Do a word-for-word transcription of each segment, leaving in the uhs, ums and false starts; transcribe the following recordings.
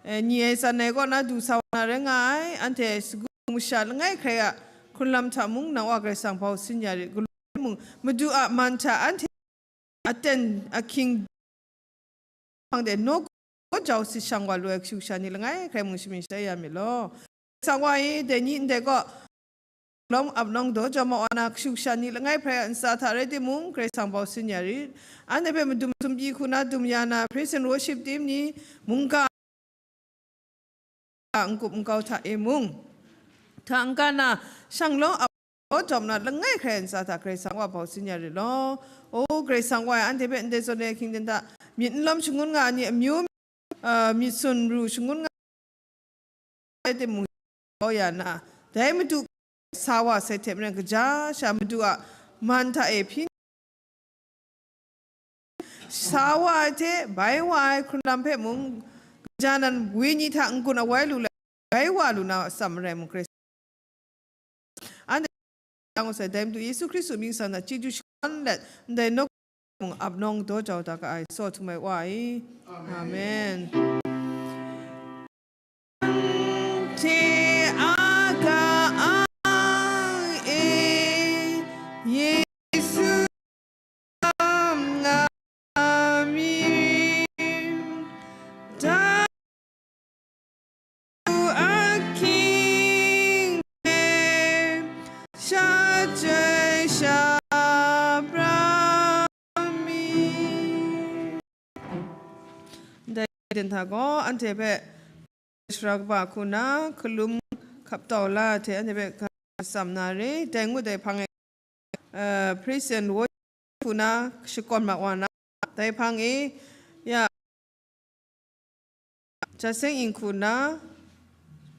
eh, ni ai tsan ai kaw na du sa wa na rai nga ai, anhte sagu masha langai hkrai a hkrunlam hta mung, nang Wa Karai Kasang bau sin ya rit, galaw ai mung, Madu a man hta anhte aten ahkying hpang de nawku jau sit shang wa lu ai kashu kasha ni langai hkrai mung shamin shatai ya myit law. Karai Kasang Wa e, dai ni ndai kaw, lawm ap nawng daw jau ma wa na kashu kasha ni langai hkrai a ntsa hta rai timung, Karai Kasang bau sin ya rit. Anhte hpe madum sumchyi hku na dum ya na, praise and worship team ni, mungga a n-gup n-gau hta e mung, hta n-ga na, shang lawm ap nawng daw jau ma na langai hkrai a ntsa hta Karai Kasang Wa bau sin ya rit law. O Karai Kasang Wa e, anhte hpe ndai zawn ai ahkying ten hta myit n lawm shangun nga ai ni amyu, ah, myit sun ru shangun nga ai timung, ya na, dai Madu sa wa sai hte maren, kaja sha Madu a man hta e hpyi sa wa ai hte, bai wa ai hkrunlam hpe mung, kaja nan wenyi hta n-gun awai lu let, bai wa lu na atsam marai mung, Karai anhte yang sai, dai Madu Yesu Hkristu mying sa na chyeju shakawn let, ndai nawku mung ap nawng daw jau da ga ai, tsaw htum ai Wa e. Amen. Amen. Hte a ga ang e, Yesu nga mi, dai ahkying e, sha chyoi sha pra mi. Ndai ten hta gaw, anhte hpe shara kaba hku na, hkalum hkap tau la ai hte anhte hpe ga tsam na re. Dai ngut ai hpang e, eh, praise and worship hku na shakawn mat wa na, dai hpang e, ya, ja seng ing hku na,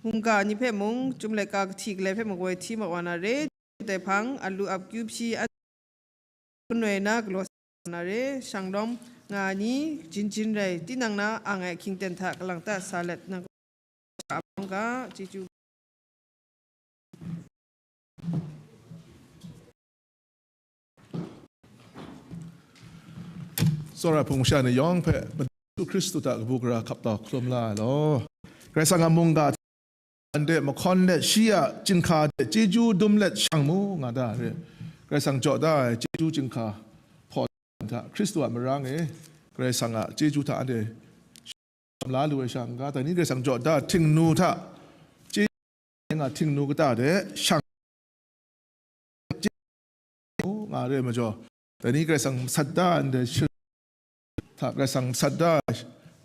mungga ni hpe mung, Chyum laika kahti galai hpe makoi hti mat wa na re. Dai hpang, alu ap kyu hpyi, a, kungwi na galaw sa na re, shang lawm nga ai ni, jin jin rai, tinang na ang ai ahkying ten hta kalang ta sa let, nang a bawng ga, chyeju. Tsawra hpung masha ni yawng hpe Madu Hkristu hta kabu gara hkap tau hkalum la ai law. Karai Kasang a mungga hta, de mahkawn let, shi a chyinghka de chyeju dum let shang mu nga da re. Karai Kasang jaw da ai chyeju chyinghka hpaw hta, Hkristu a marang e, Karai Kasang a chyeju hta anhte la lu ai sha n-ga, dai ni Karai Kasang jaw da htingnu hta, chyeju nga htingnu kata de shang nga re ai majaw, dai ni Karai Kasang masat da ndai shi-, hta, Karai Kasang masat da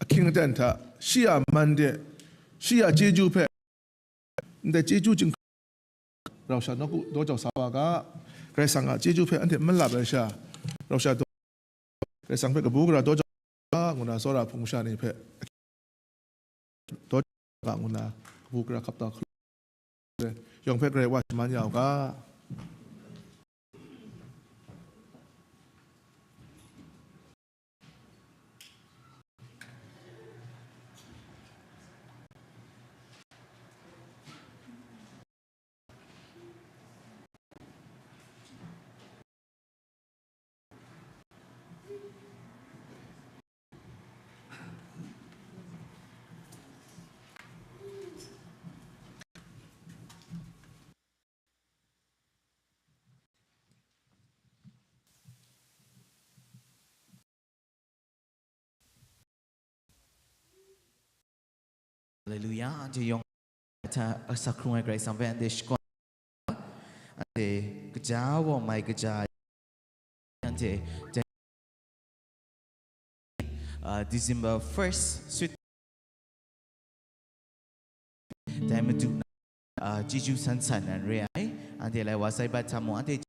ahkying aten hta, shi a man de, shi a chyeju hpe, ndai chyeju chyinghka, rau sha nawku daw jau sa wa ga, Karai Kasang a chyeju hpe anhte malap ai sha, rau sha daw, Karai Kasang hpe kabu gara daw jau ga, ngu na tsawra hpung masha ni hpe daw jau ga, ngu na kabu gara hkap tau hkalum, yawng hpe Karai Wa shaman ya u ga. Haleluya, anhte yawng hta asak hkrung ai Karai Kasang hpe anhte shakawn, anhte kaja wa mai kaja, anhte, uh, December first, sweet, dai madu na, ah, chyeju san san nan re ai, anhte lai wa sai bat hta mung, anhte,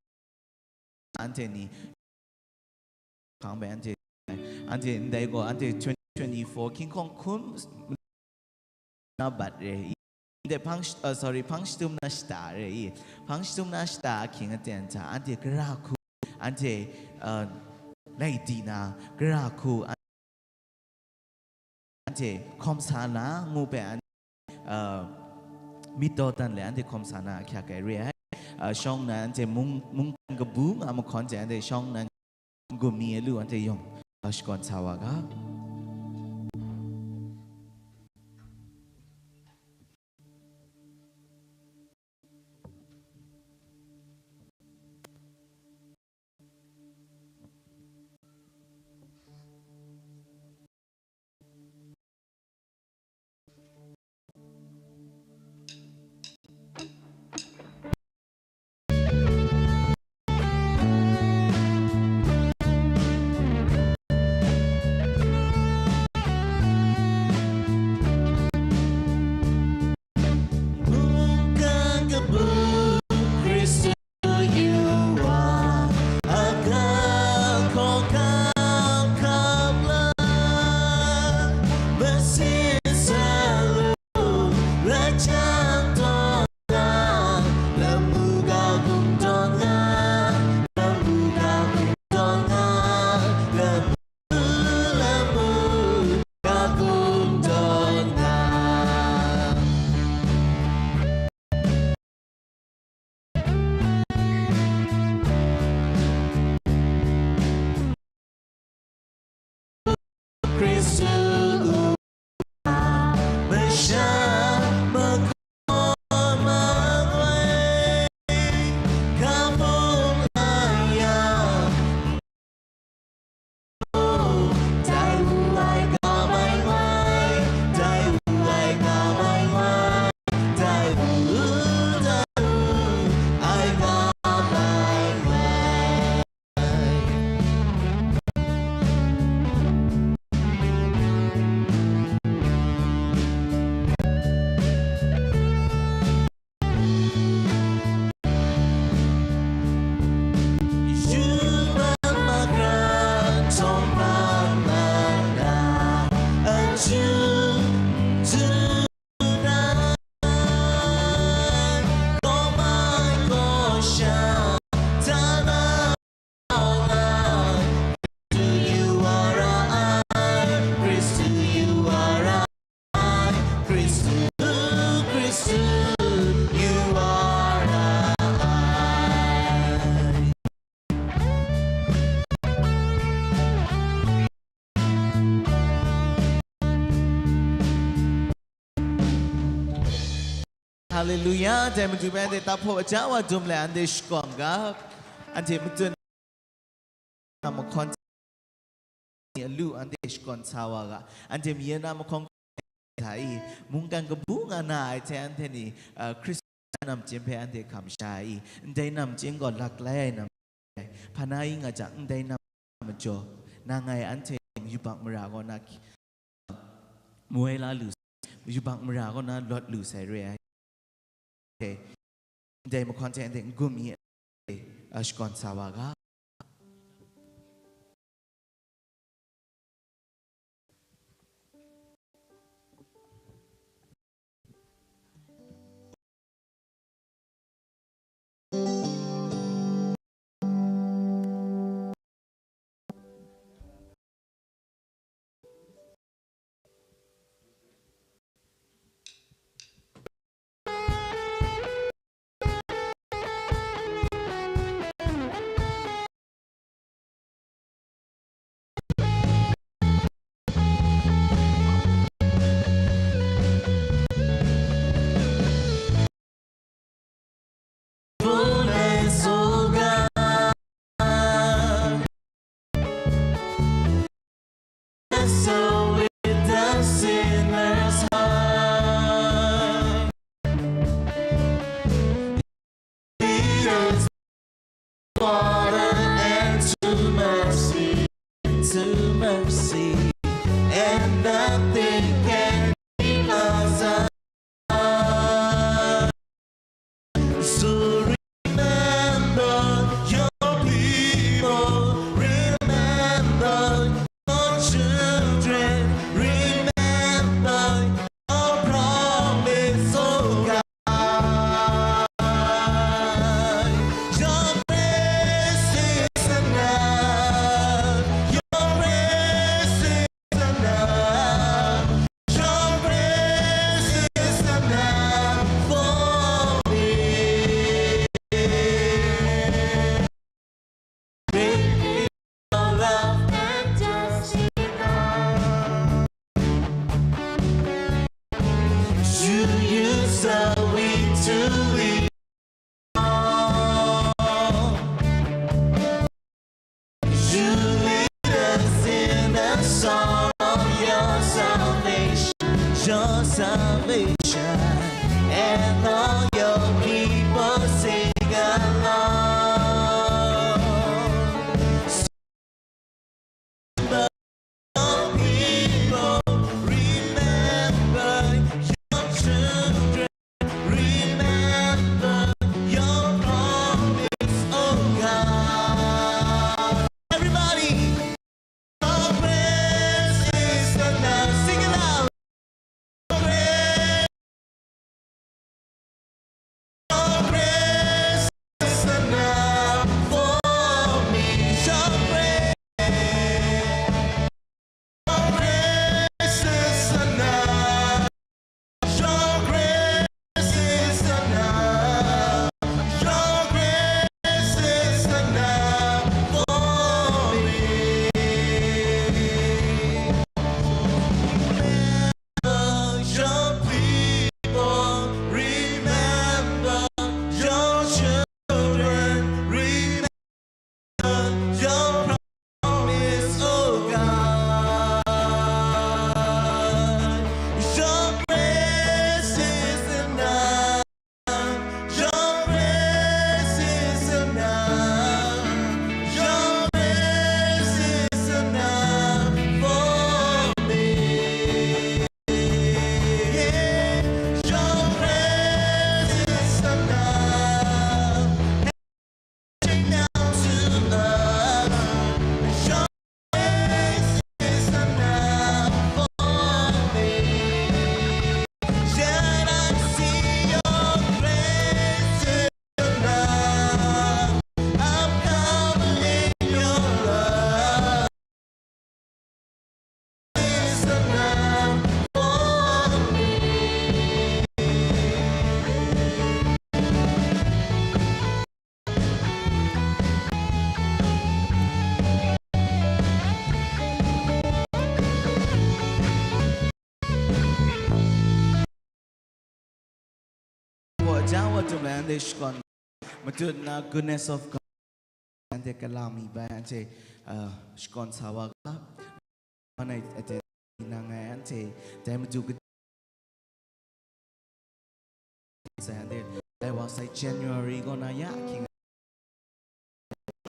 anhte ni hkang bai anhte, anhte ndai gaw, anhte twenty twenty-four hkying hkawng hkum na bat re i, anhte hpang sh-, ah, sorry, hpang shatum na shata re i, hpang shatum na shata ahkying aten hta, anhte gara hku, anhte, ah, lai di na, gara hku, anhte hkawm sa na ngu hpe an, uh, myit dawdan le anhte hkawm sa na ahkyak ai re ai. Uh, shawng nnan anhte mung, mungkan kabu nga mahkawn hte anhte shawng nnan n-gun mi ai lu anhte yawng, uh, shakawn sa wa ga. Haleluya, dai matu bai anhte taphpaw aja wa dum let anhte shakawn ga, anhte matun na mahkawn ni alu anhte shakawn sa wa ga, anhte mayan na mahkawng hta i, mungkan kabu nga na ai hte anhte ni, ah, Hkristan namchying hpe anhte hkam sha ai i, ndai namchying gaw laklai ai namchying rai, hpa na i nga jang, ndai namchying majaw, nang ngai anhte yubak mara kaw na, mawai la lu, yubak mara kaw na lawt lu sai re ai. Ndai mahkawn hte anhte n-gun mi ai, a, shakawn sa wa ga. Water and to mercy, to mercy, and nothing can keep us apart. So remember your people, remember your children, remember your promise, oh God. Your grace is enough. Your grace is enough. Your grace is enough for me. Great is your love and just enough. To you so we to lean on. You lead us in the song of your salvation, your salvation, and all your people sing along. People, remember your children. Remember your promise, oh God. Everybody, your grace is enough. Sing it out. Your grace Jan wa tum le anhte shakawn, matut na goodness of God, anhte gala mi bai, anhte, uh, shakawn sa wa ga, anhte aten nang ngai anhte, dai matu gade sai anhte, dai wa sai January kaw na ya ahkying,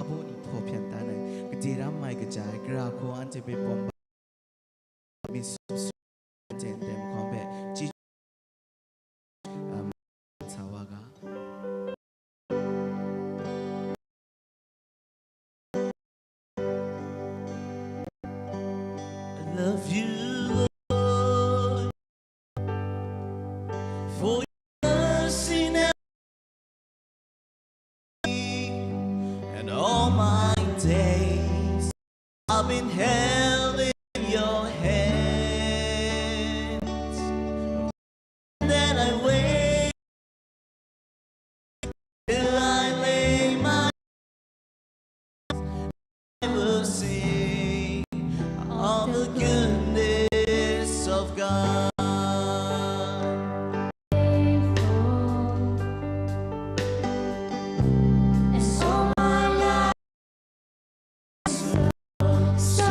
abu ni hpaw hpyan dan ai, gade ram mai kaja ai, gara hku anhte hpe pawm ba, mi su su, anhte ndai mahkawng hpe chyeju, um, sa wa ga. I love you, Lord, for your mercy never, and all my days I've been held in your hands. That I wait till I lay my, I will sing of the goodness of God. And so my life so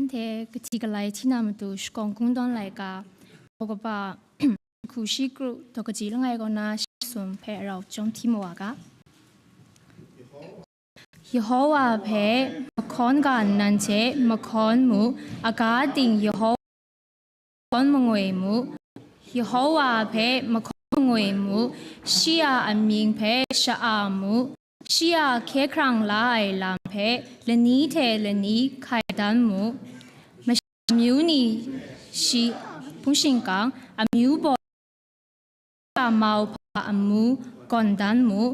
Anhte kahti kalai hti na matu shakawn kungdawn laika, daw kaba hku shi kru daw kaji langai kaw na shi sum hpe rau chyawm hti mu wa ga. Yehowa hpe mahkawn ga nnan hte mahkawn mu, aga ting Yehowa hkawn mangwi mu. Yehowa hpe mahkawn mangwi mu, shi a amying hpe sha-a mu, shi a hkye hkrang la ai lam hpe lani hte lani hkai dan mu. Masha amyu ni shi hpung shingkang, amyu baw a mauhpa amu gawn dan mu.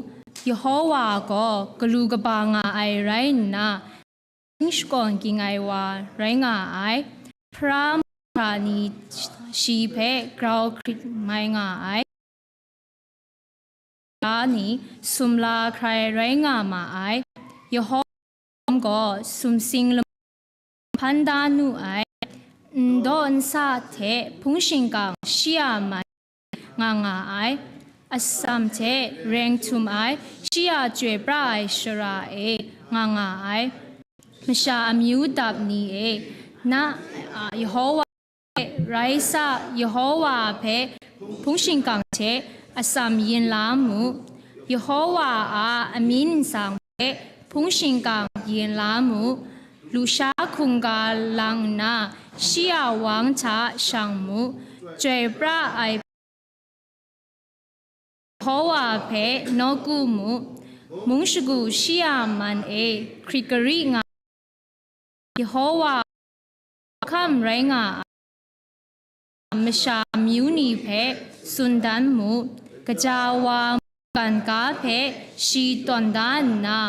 Yehowa gaw galu kaba nga ai rai nna, shakawn ging ai wa rai nga ai. Hpara mahkra ni shi hpe grau hkrit mai nga ai. Ra ni sumla hkrai rai nga ma ai. Yehowa gaw sumsing lamu hpan da nu ai. N daw n sa hte hpung shingkang shi a man nga nga ai. Atsam hte reng htum ai, shi a chyoi pra ai shara e nga nga ai. Masha amyu dap ni e, na, a, Yehowa hpe rai sa, Yehowa hpe hpung shingkang hte atsam yin la mu. Yehowa a amying nsang hpe hpung shingkang yin la mu. Lusha hkungga lang nna, shi a wang hta shang mu. Chyoi pra ai Yehowa hpe nawku mu, mung shagu shi a man e hkrit gari nga, Yehowa hkam rai nga ai masha amyu ni hpe tsun dan mu, kaja wa mungkan ga hpe shi tawn da nna,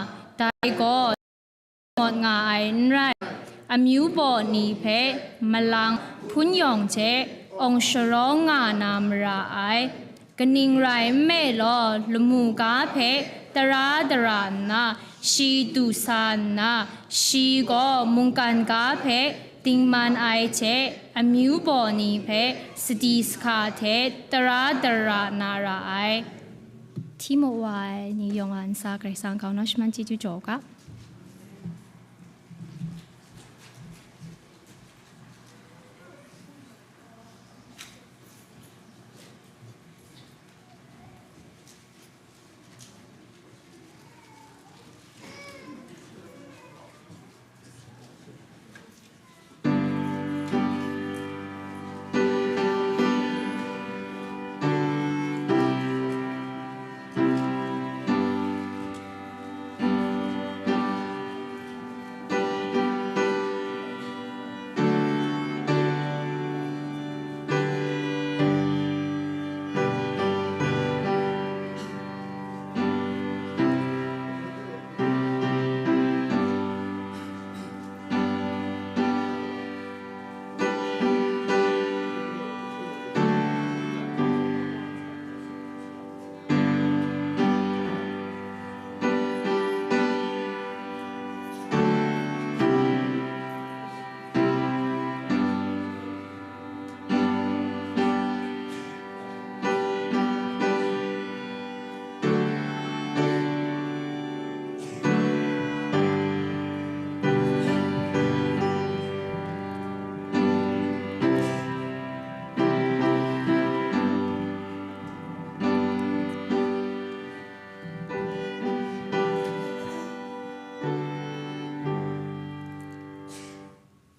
dai gaw ngut nga ai n rai. Amyu baw ni hpe malang hpun yawng hte awng sharawng nga na mara ai. Kaning rai nme law, lamu ga hpe tara dara nna, shi du sa nna, shi gaw mungkan ga hpe dingman ai hte, amyu baw ni hpe sadi sahka hte tara dara na ra ai. Hti mu wa ai ni yawng a ntsa Karai Kasang kaw na shaman chyeju jaw u ga.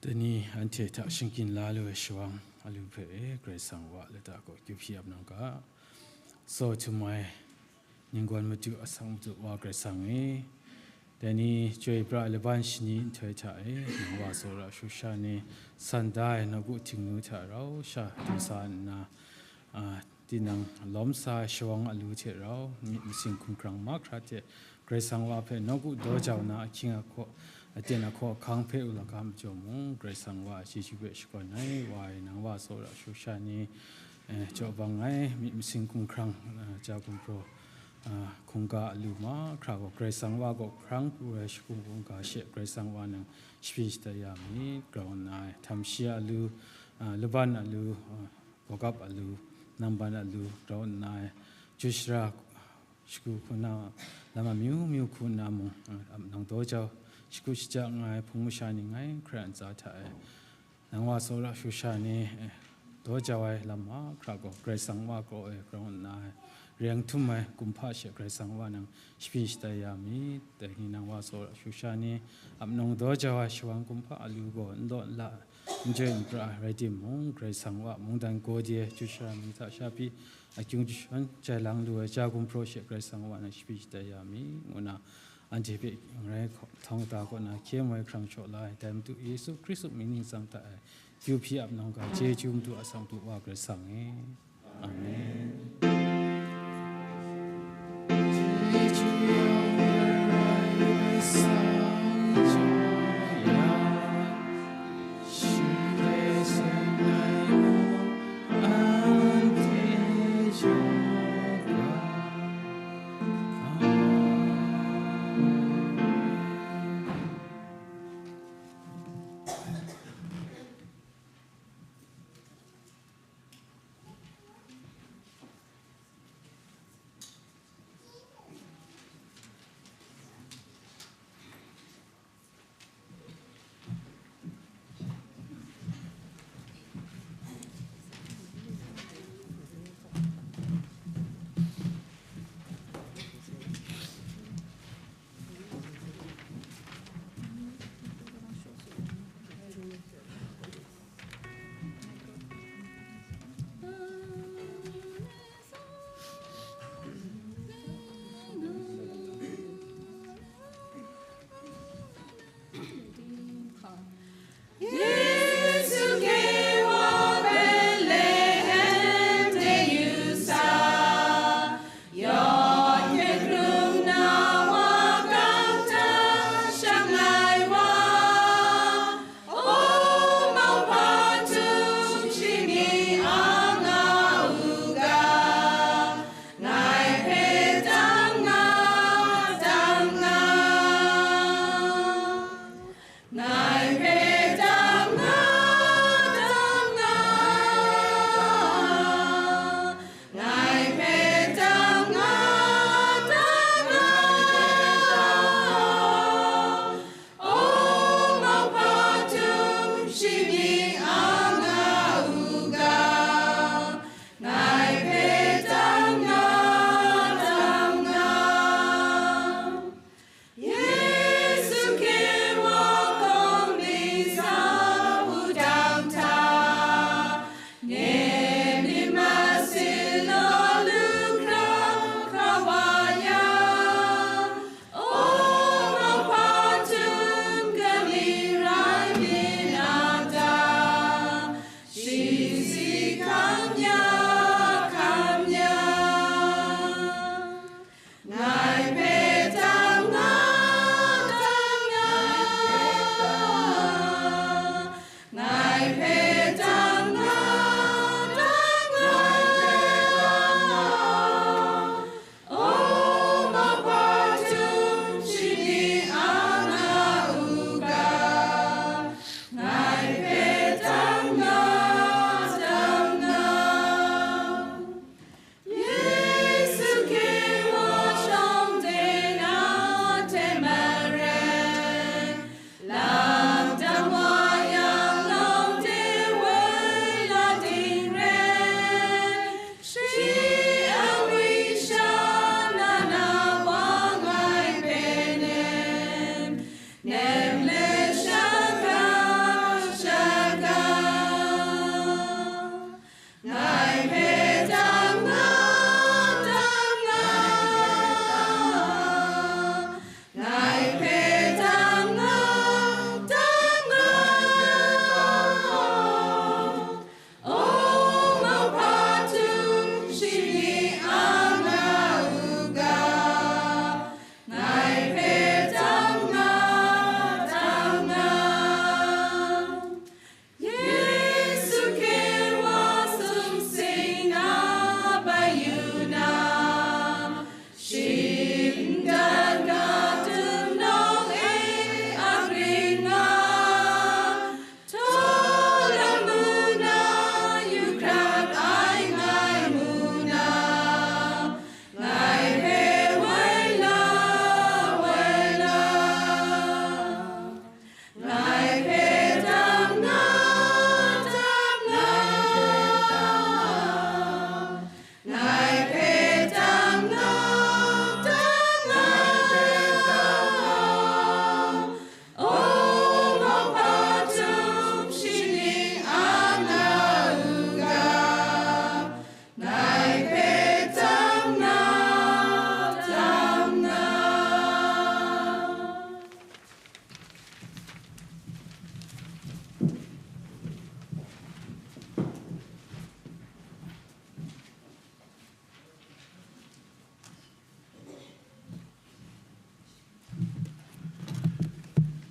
Dai ni anhte hta shingkyin la lu ai shawang, alu hpe e Karai Kasang wa lata kaw kyu hpyi ap nang ga. Tsaw htum ai, ninggawn madu, asak madu Wa Karai Kasang e, dai ni chyoi pra ai laban shani nhtoi hta e, nang wa tsawra shagu sha ni san da ai nawku htingnu hta rau sha du sa nna, a, tinang lawm sa ai shawang alu hte rau, myit masin hkumhkrang mahkra hte, Karai Kasang wa hpe nawku daw jau na ahkying ahkaw, aten ahkaw ahkang hpe u laga majaw mung, Karai Kasang wa a chyeju hpe shakawn ai, wa e nang wa tsawra shagu sha ni, eh, jaw bang ai, myit masin hkumhkrang, eh, ja gumhpraw, eh, hkungga alu mahkra gaw, Karai Kasang wa kaw hkrang pru ai shagu hkungga she Karai Kasang wa nang shapyi shada ya myit, grau nna ai, htam shi alu, eh, laban alu, eh, Gawgap alu, namban alu, grau nna ai, ju shara shagu hku na, lam amyu myu hku na mung, a, nang daw jau, shagu shaja nga ai hpung masha ni ngai hkra ntsa hta e, nang wa tsawra shu sha ni, eh, daw jau ai lam mahkra gaw, Karai Kasang Wa kraw e grau nna, reng htum ai kumhpa she Karai Kasang Wa nang shapyi shatai ya mi, dai ni nang wa tsawra shu sha ni, ap nawng daw jau ai shawang kumhpa alu gaw n law n la, n joi n pra rai timung, Karai Kasang Wa mungdan gaw de chyu sha mi hta sha pyi, akyung jashawn jai lang lu ai ja gumhpraw she Karai Kasang Wa nang shapyi shatai ya mi, ngu na, anhte hpe n rai htawng ta kaw na hkye moi hkrang shaw la ai, dai Madu Yesu Hkristu mying ningsang hta e, kyu hpyi ap nawng ga, chyeju Madu a Santu Wa Karai Kasang e. Amen.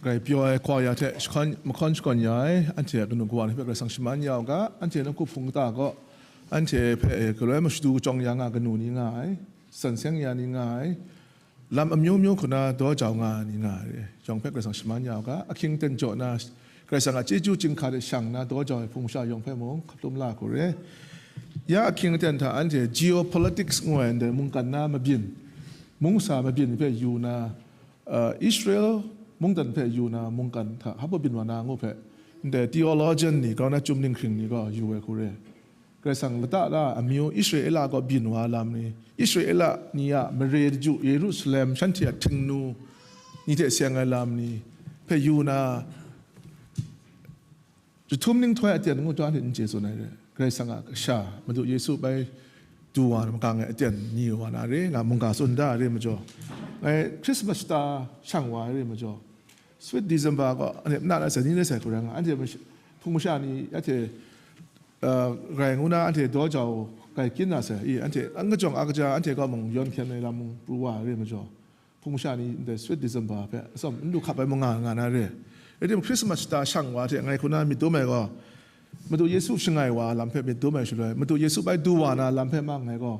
Grai pyaw ai hkawya hte shakawn, mahkawn shakawn ya ai, anhte a kanu kawa ni hpe Karai Kasang shaman ya u ga, anhte nawku hpung kata gaw, anhte hpe, e, galoi mashadu kachyawng ya nga kanu ni nga ai, san seng ya ni nga ai, lam amyu myu hku na daw jau nga ni nga ai, yawng hpe Karai Kasang shaman ya u ga, ahkying aten jaw na, Karai Kasang a chyeju chyinghka hte shang na daw jau ai hpung masha yawng hpe mung hkap dum la hku re. Ya ahkying aten hta anhte geopolitics ngu ai ndai mungkan na mabyin, mungsa mabyin hpe yu na, uh, Israel mungdan hpe yu na mungkan hta hpa byin wa na ngu hpe, ndai theologian ni grau na chyum ninghkring ni gaw yu ai hku re. Karai Kasang lata la amyu Israela gaw byin wa lam ni, Israela ni a mare daju Yerusalem shanhte a htingnu ni hte seng ai lam ni hpe yu na, jahtum ninghtoi aten ngu hta hte n chye tsun ai re. Karai Kasang a kasha, Madu Yesu bai du wa na makang ai aten ni wa na re, nga mungga tsun da ai re majaw, ngai Christmas shata shang wa ai re majaw, Sweet December gaw, anhte na na sai ni le sai hku rai nga, anhte mash-, hpung masha ni, anhte, uh, rai ngu na, anhte daw jau grai kyin na sai, i, anhte an kajawng a kaja, anhte gaw mung yawn hkyen ai lam mung pru wa ai re majaw, hpung masha ni ndai Sweet December hpe atsawm n lu hkap ai mung nga, nga na re. Rai tim, Christmas shata shang wa hte ngai hku na myit dum ai gaw, Madu Yesu shangai wa lam hpe myit dum ai shaloi, Madu Yesu bai du wa na lam hpe mang ngai gaw,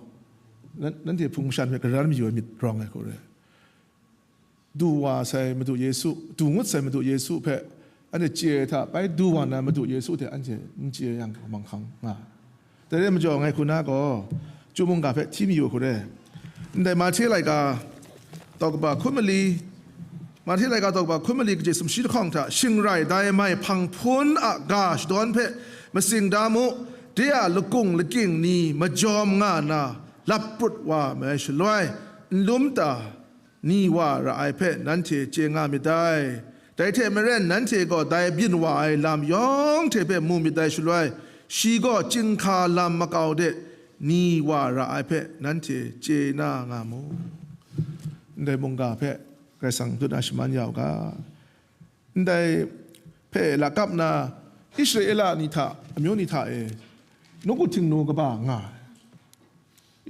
nan-, nanhte hpung masha ni hpe karan mayu ai myit rawng ai hku re. Du wa sai Madu Yesu, du ngut sai Madu Yesu hpe anhte chye ai hta, bai du wa na Madu Yesu hte anhte n chye yang manghkang nga. Dai re majaw, ngai hku na gaw, Chyum mungga hpe hti mayu hku re. Ndai Mahte laika, tau kaba hkun mali, Mahte laika tau kaba hkun mali kaji sumshi lahkawng hta, shing rai dai mai hpang hpun a ga shadawn hpe matsing da mu, de a lakung lakying ni majawm nga na, lap prut wa mai shaloi, n lum ta, ni wa ra ai hpe nanhte chye nga myit dai. Dai hte maren nanhte gaw dai byin wa ai lam yawng hte hpe mu myit dai shaloi, shi gaw chyinghka lam makau de ni wa ra ai hpe nanhte chye na nga mu. Ndai mungga hpe Karai Kasang dut na shaman ya u ga. Ndai hpe lakap na Israela ni hta, amyu ni hta e, nawku htingnu kaba nga ai.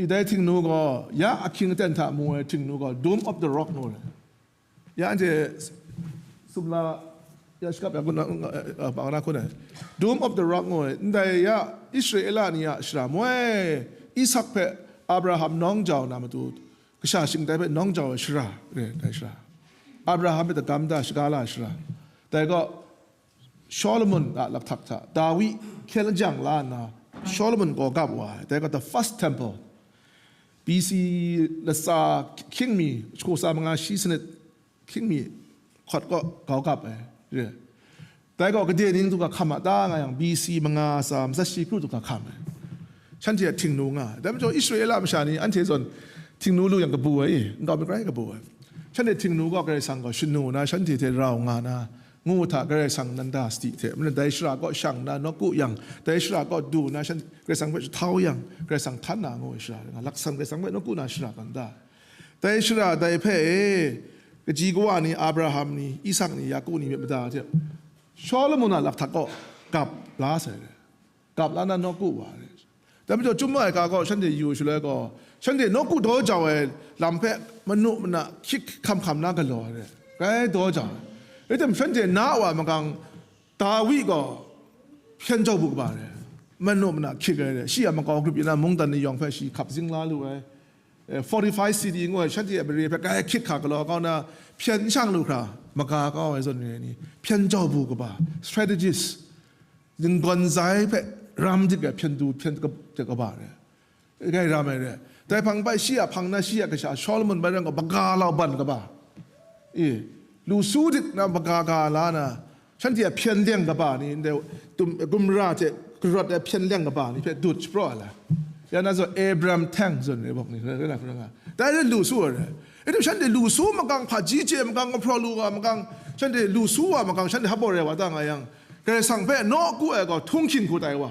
I dai htingnu gaw, ya ahkying aten hta mu ai htingnu gaw, Dome of the Rock ngu ai. Ya anhte sumla ya shakap ya kun na, uh, uh, pa na kun ai. Dome of the Rock ngu ai. Ndai ya Israela ni a shara moi, Isak hpe Abraham nawng jau na matu, kasha shingtai hpe nawng jau ai shara re, dai shara. Abraham hpe dagam da shaga la ai shara. Dai gaw, Solomon a lakhtak hta Dawi hkyen lajang la nna, Solomon gaw gap wa ai. Dai gaw the first temple, B C latsa hkying mi, shakaw tsa manga shi sanit hkying mi hkawt kaw kau gap ai re. Dai gaw gade ning du ga hkam a ta nga yang, B C manga tsa matsat shi kru du ga hkam ai. Shanhte a htingnu nga ai. Dai majaw Israela masha ni anhte zawn htingnu lu yang kabu ai, nkau mi grai kabu ai. Shanhte htingnu gaw Karai Kasang gaw shanu na, shanhte hte rau nga na, ngu hta Karai Kasang nanda sadi hte, maren dai shara kaw shang na nawku yang, dai shara kaw du na shan Karai Kasang hpe jahtau yang, Karai Kasang htan na ngu ai shara nga, laksan Karai Kasang hpe nawku na shara kau nta. Dai shara dai hpe e, kaji kawa ni, Abraham ni, Isak ni, Yaku ni myit mada hte, Solomon a lakhtak kaw gap la sai. Gap la na nawku wa ai. Dai majaw, Chyum ai ga gaw shanhte yu shaloi gaw, shanhte nawku daw jau ai lam hpe manu mana hkyik hkam hkam na galaw ai re. Grai daw jau ai. Rai tim, shanhte na wa makang, Dawi gaw hpyen jau bu kaba re. Manu mana hkyik ai re. Shi a makau grup yin na mungdan ni yawng hpe shi hkap zing la lu ai. Eh, fortified city ngu ai, shanhte a mare hpe grai hkyik hka galaw kau na, hpyen n shang lu hkra, maga kau ai zawn re ai ni, hpyen jau bu kaba, strategist, ninggawn zai hpe ram dik ai hpyen du hpyen ka-, kaba re, grai ram ai re. Dai hpang bai shi a hpang na shi a kasha Solomon bai rang gaw, maga lau ban kaba, e, lu su dik na maga ga la na, shanhte a hpyen leng kaba ni, ndai tum, gumra hte karawt ai hpyen leng kaba ni hpe dut shapraw ai la. Ya na zawn Abram Tank zawn re bawk ni, rai na hpung nga. Dai re lu su ai re. Rai tim, shanhte lu su makang, hpaji chye makang, gumhpraw lu wa makang, shanhte lu su wa makang, shanhte hap bawr rai wa ta nga yang, Karai Kasang hpe nawku ai gaw htunghking hku tai wa.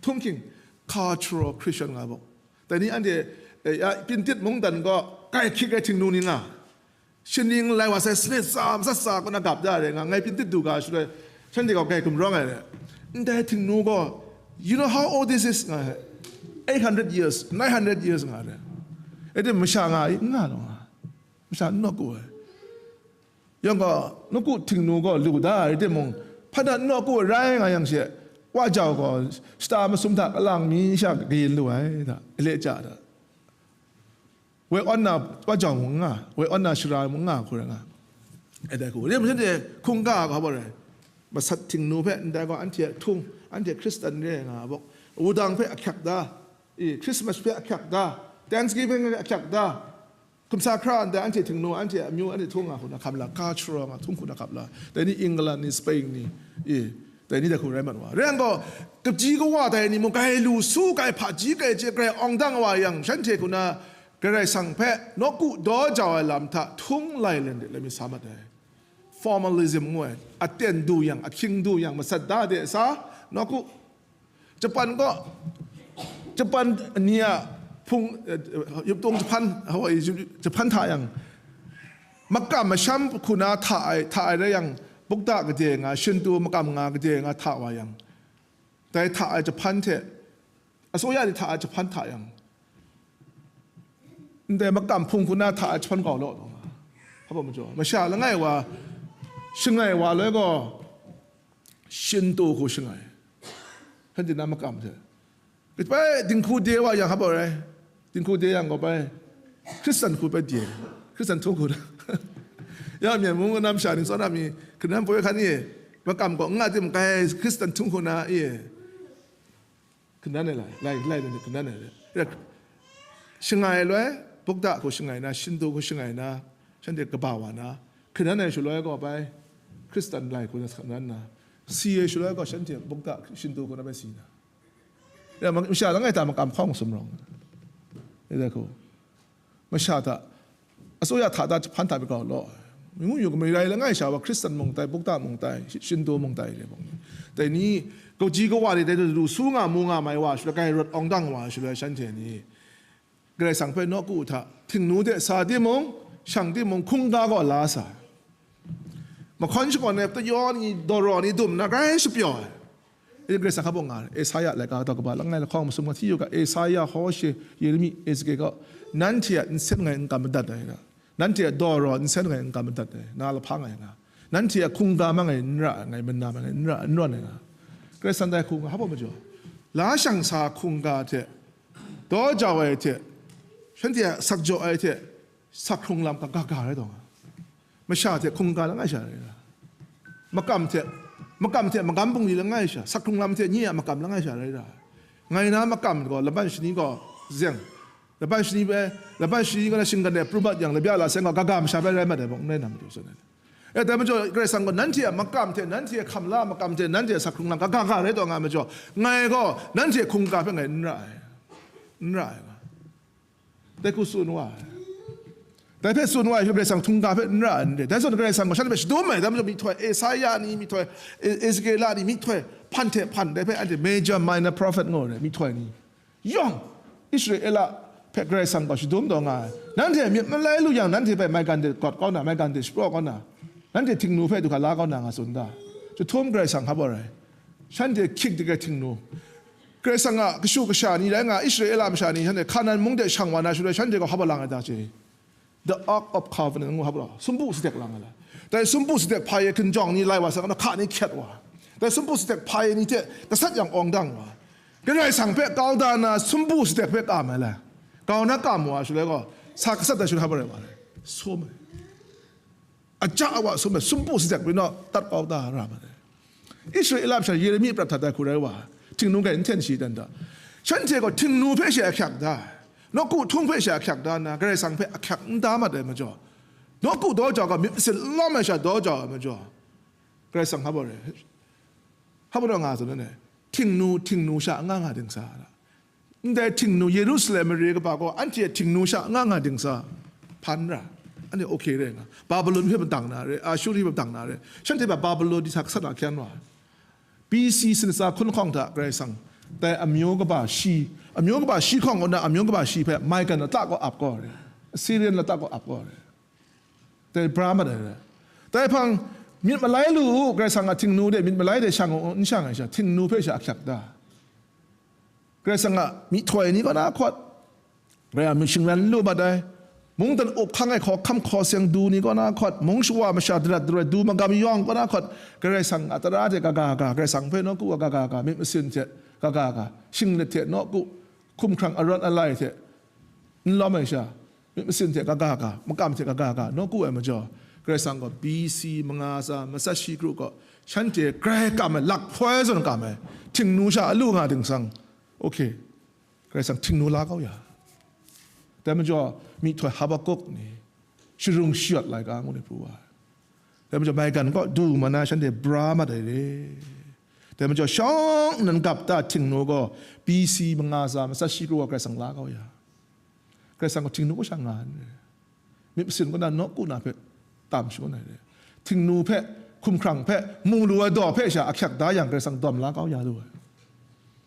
Htunghking, cultural Christian nga bawk. Dai ni anhte, eh, ya, Pintit mungdan gaw grai hkyik ai htingnu ni nga. Shaning lai wa sai sanit tsa matsat tsa kaw na gap da ai re nga, ngai Pintit du ga shaloi, shanhte gaw grai gumrawng ai re. Ndai htingnu gaw, "You know how old this is?" nga ai. "Eight hundred years, nine hundred years," nga ai re. E tim masha nga ai, n nga law nga. Masha n nawku ai. Yang gaw, nawku Htingnu gaw lu da ai rai timung, hpa dat nawku rai nga yang she, wa jau gaw, shata masum hta kalang mi sha kayin lu ai da, ile ja da. Woi awn na wa jau mung nga, woi awn na shara mung nga, hku rai nga. E dai hku, rim shanhte hkungga ga hpa rai, masat Htingnu hpe ndai gaw anhte a htung, anhte Hkristan re nga bawk, wudang hpe ahkyak da, i, Christmas hpe ahkyak da, Thanksgiving hpe ahkyak da, hkumsa hkra ndai anhte Htingnu, anhte amyu, anhte htung nga hku na hkam la, cultural nga htung hku na hkam la, dai ni England ni, Spain ni, i, dai ni dai hku rai mat wa. Rai yang gaw, kaji kawa dai ni mung, grai lu su, grai hpaji, grai chye, grai awng dang wa yang, shanhte hku na Karai Kasang hpe nawku daw jau ai lam hta htung lai len de, lai mi sa mat ai. Formalism ngu ai, aten du yang, ahkying du yang, masat da de sa, nawku. Japan gaw, Japan ni a hpung, eh, yuptung jahpan, hawai, jahpan hta yang, makam masham hku na hta ai, hta ai rai yang, bukda gade nga, Shinto makam nga gade nga hta wa yang, dai hta ai jahpan hte, asoya ni hta ai jahpan hta yang, ndai makam hpung hku na hta ai jahpan gau law, hpa majaw, masha langai wa, shangai wa loi gaw, Shinto hku shangai, shanhte na makam hte. Bai dinghku de wa yang hpa rai, dinghku de yang gaw bai, Hkristan hku bai de, Hkristan htung hku na. Ya Myen mung nam sha ning tsawna mi, hkanan poi hkan e, makam gaw n nga tim, grai Hkristan htung hku na e, hkanan ai lai, lai, lai, hkanan ai lai. Ya, shangai loi, bukda hku shangai na, Shinto hku shangai na, shanhte kaba wa na, hkanan ai shaloi gaw bai, Hkristan lai hku na hkanan na, si ai shaloi gaw shanhte bukda Shinto hku na bai si na. Ya, ma-, masha langai hta makam hkawng sumrawng. Ya, dai hku. Masha hta, asoya hta da jahpan hta bai gau law. Mung yu ga mai rai langai sha wa, Hkristan mung tai, bukda mung tai, Shi-, Shinto mung tai, re bawng ni. Dai ni, kaji kawa ni dai lu su nga mu nga mai wa, shaloi grai rawt awng dang wa, shaloi shanhte ni. Karai Kasang hpe nawku hta, Htingnu de sa timung, shang timung, hkungga gaw la sa ai. Mahkawn shakawn ai tayaw ni, dawraw ni dum na grai shapyaw ai. Karai Kasang hpa bawng nga ai, Esaia laika daw kaba langai lahkawng masum nga hti yu ga, Esaia, Hoshe, Yeremi, Ezekiel gaw, nanhte a nsen ngai n kam madat ai ga, nanhte a dawraw nsen ngai n kam madat ai, na lahpa ngai nga, nanhte a hkungga ma ngai n ra ai, ngai manam ai, ngai n ra, n rawn ai nga. Karai Kasang dai hkungga hpa bawng majaw, la shang sa hkungga hte, daw jau ai hte, shanhte a sakjaw ai hte, sak hkrung lam kaga ga rai taw nga. Masha hte hkungga langai sha rai ra. Makam hte, makam hte magam bungli langai sha, sak hkrung lam hte nye a makam langai sha rai ra. Ngai na makam gaw, laban shani gaw zeng, laban shani bai, laban shani gaw na shinggan de prubat yang, labya la seng gaw, gaga masha bai rai mat ai bawng, n rai na matu tsun ai. E, dai majaw, Karai Kasang gaw, nanhte a makam hte, nanhte a hkam la makam hte, nanhte a sak hkrung lam gaga ga rai taw nga ai majaw, ngai gaw, nanhte hkungga hpe ngai n ra ai, n ra ai nga. Dai hku tsun wa ai. Dai hpe tsun wa ai hpe Karai Kasang hkungga hpe n ra ai n re. Dai zawn Karai Kasang gaw shan hpe shadum ai, dai majaw myihtoi, Esaia ni myihtoi, E-, Ezekiela ni myihtoi, hpan hte hpan, dai hpe anhte major, minor prophet ngu ai myihtoi ni yawng, Israela hpe Karai Kasang gaw shadum taw nga ai. Nanhte myit malai lu yang, nanhte hpe maigan de gawt kau na, maigan de shapraw kau na, nanhte Htingnu hpe du hkra la kau na nga tsun da. Jahtum Karai Kasang hpa bawng rai. Shanhte hkying de ai Htingnu. Karai Kasang a kashu kasha ni rai nga, Israela masha ni shanhte Hkanan mung de shang wa na shaloi, shanhte gaw hpa bawng lang ai ta chye. The Ark of Covenant ngu hpa bawng, sumpu sadek lang ai la. Dai sumpu sadek hpa e hkinjawng ni lai wa sa, hka ni hkyet wa. Dai sumpu sadek hpa e ni hte gasat yang awng dang wa. Karai Kasang hpe kau da na, sumpu sadek hpe kam ai la. Kau na kam wa shaloi gaw, sa gasat ai shaloi hpa bawng rai wa ai. Sum ai. Aja awa sum ai, sumpu sadek bai naw tat kau da ra ma ai. Israela masha Yeremi prat hta dai hku rai wa, Htingnu grai n hten shi dan da. Shanhte gaw Htingnu hpe she ahkyak da ai, nawku htung hpe she ahkyak da nna, Karai Kasang hpe ahkyak n da mat ai majaw, nawku daw jau ga myit masin lawm ai sha daw jau ai majaw, Karai Kasang hpa bawng rai, hpa bawng nga tsun ai, Htingnu, Htingnu sha nga nga dingsa ra. Ndai Htingnu, Yerusalem mare kaba gaw, anhte a Htingnu sha nga nga dingsa hpan ra, anhte okay rai nga, Babilon hpe madang na re, Ashuri hpe madang na re, shanhte hpe Babilon ni sa gasat na hkyan wa ai. B C sinsa hkun hkawng hta Karai Kasang, dai amyu kaba shi, amyu kaba shi hkawng kaw na, amyu kaba shi hpe maigan lata kaw ap kaw re, Assyrian lata kaw ap kaw re. Dai bra mat ai re. Dai hpang, myit malai lu u, Karai Kasang a Htingnu de myit malai de shang u, n shang ai sha, Htingnu hpe sha ahkyak da. Karai Kasang a myihtoi ni kaw na hkawt, Karai a myit shingran lu mat ai, Mungdan up hkang e hkawhkam hkaw seng du ni kaw na hkawt, mung shawa masha darat daroi du magam yawng kaw na hkawt, Karai Kasang a tara hte kaga ga, Karai Kasang hpe nawku ai kaga ga, myit masin hte kaga ga, shinglet hte nawku, hkumhkrang arawt alai hte n lawm ai sha, myit masin hte kaga ga, makam hte kaga ga, nawku ai majaw, Karai Kasang gaw B C manga tsa matsat shi kru kaw, shanhte grai kam ai, lakhpoi zawn kam ai, Htingnu sha a lu nga dingsang, okay, Karai Kasang Htingnu la kau ya. Dai majaw, myihtoi Habakuk ni, sharung shayawt laika ngu ni pru wa ai. Dai majaw, maigan kaw du mana shanhte bra mat ai re. Dai majaw, shawng nnan gap ta Htingnu gaw B C manga tsa matsat shi kru wa Karai Kasang la kau ya. Karai Kasang gaw Htingnu kaw sha nga ai re. Myit masin kaw na nawku na hpe tam shangun ai re. Htingnu hpe, hkumhkrang hpe, mu lu ai daw hpe sha ahkyak da yang, Karai Kasang dawm la kau ya lu ai.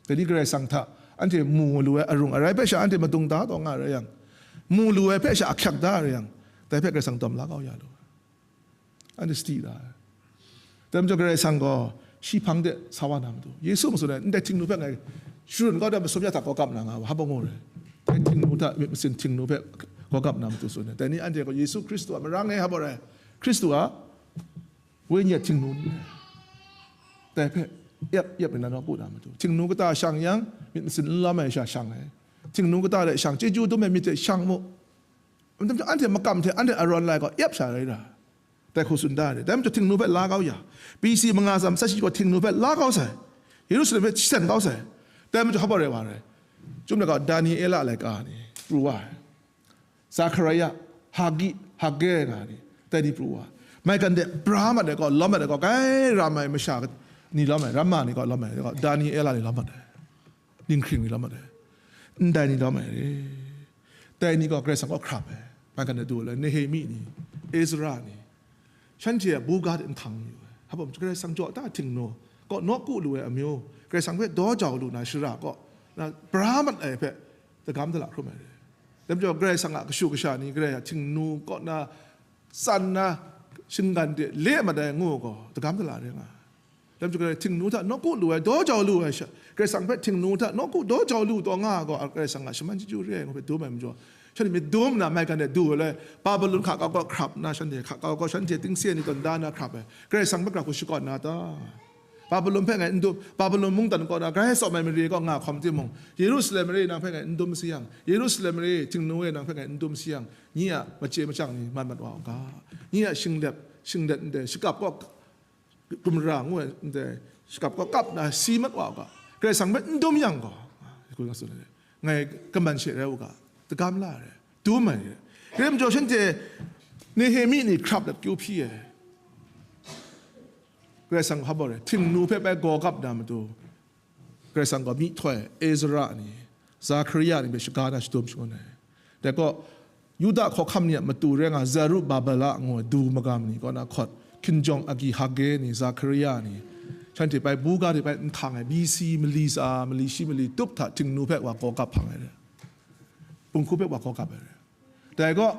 Dai ni Karai Kasang hta anhte mu lu ai arung arai hpe sha anhte madung da taw nga rai yang, mu lu ai hpe sha ahkyak da rai yang, dai hpe Karai Kasang dawm la kau ya lu ai. Anhte sadi da ai. Dai majaw Karai Kasang gaw shi hpang de sa wa na matu, Yesu mung tsun ai, ndai Htingnu hpe ngai sharun kau da masum ya hta kawkap na nga wa, hpa ngu rai. Dai Htingnu hta, myit masin Htingnu hpe kawkap na matu tsun ai. Dai ni anhte gaw Yesu Hkristu a marang e hpa rai, Hkristu a wenyi a Htingnu ni rai. Dai hpe yep yep nna nawku na matu, Htingnu kata shang yang, myit masin n lawm ai sha shang ai. Htingnu kata hte shang, chyeju dum ai myit hte shang mu. Anhte makam hte anhte arawt alai gaw yep sha rai ra. Dai hku tsun da ai. Dai majaw Htingnu hpe la kau ya. B C manga tsa matsat shi gaw Htingnu hpe la kau sai. Yerusalem hpe shasen kau sai. Dai majaw hpa rai wa rai. Chyum de gaw Daniela laika ni pru wa ai. Zakaria, Hagi, Hage nga ni, dai ni pru wa ai. Maigan de bra mat ai gaw, lawm mat ai gaw, grai ram ai masha ni lawm ai, ramma ni gaw lawm ai, gaw Daniela ni lawm mat ai. Ninghkring ni lawm mat ai. Ndai ni lawm ai re. Dai ni gaw Karai Kasang kaw hkrap ai. Maigan de du ai, Nehemi ni, Ezra ni, shanhte a buga de nhtang yu ai. Hpa Karai Kasang jaw ta Htingnu kaw nawku lu ai amyu, Karai Kasang hpe daw jau lu na shara kaw na bra mat ai hpe dagam dala hkrum ai re. Dai majaw Karai Kasang a kashu kasha ni, Karai a Htingnu kaw na tsan na shinggan de le mat ai ngu gaw, dagam dala re nga ai. Dai majaw Karai Htingnu hta nawku lu ai, daw jau lu ai sha, Karai Kasang hpe Htingnu hta nawku daw jau lu taw nga ai gaw, Karai Kasang a shaman chyeju re ai ngu hpe dum ai majaw, shanhte myit dum nna maigan de du ai, Babilon hka kau kaw hkrap nna, shanhte hka kau kaw shanhte tingse ni tawn da na hkrap ai, Karai Kasang hpe gara hku shakawn na ta? Babilon hpe ngai n dum, Babilon mungdan kaw na grai tsawm ai mare kaw nga hkawm timung, Yerusalem mare nang hpe ngai n dum sayang, Yerusalem mare Htingnu e nang hpe ngai n dum sayang, nye a machye machyang ni man mat wa u ga, nye a shinglep, shinglet ndai shakap kaw, gumra ngu ai ndai shakap kaw kap na si mat wa u ga, Karai Kasang hpe n dum yang gaw, ngai kaman she rai u ga, dagam la ai, dum ai re. Rai majaw shanhte Nehemi ni hkrap let kyu hpyi ai. Karai Kasang hpa baw re, Htingnu hpe bai gaw kap na matu, Karai Kasang gaw myihtoi Ezra ni, Zakaria ni hpe shaga na shadum shangun ai. Dai gaw, Yuda hkawhkam ni a matu rai nga, Zerubabela ngu ai du magam ni kaw na hkawt, hkinjawng agyi Hage ni, Zakaria ni, shanhte bai buga de bai nhtang ai, B C mali tsa, mali shi mali tup hta Htingnu hpe wa gaw kap hpang ai re. Bunghku hpe wa gaw kap ai re. Dai gaw,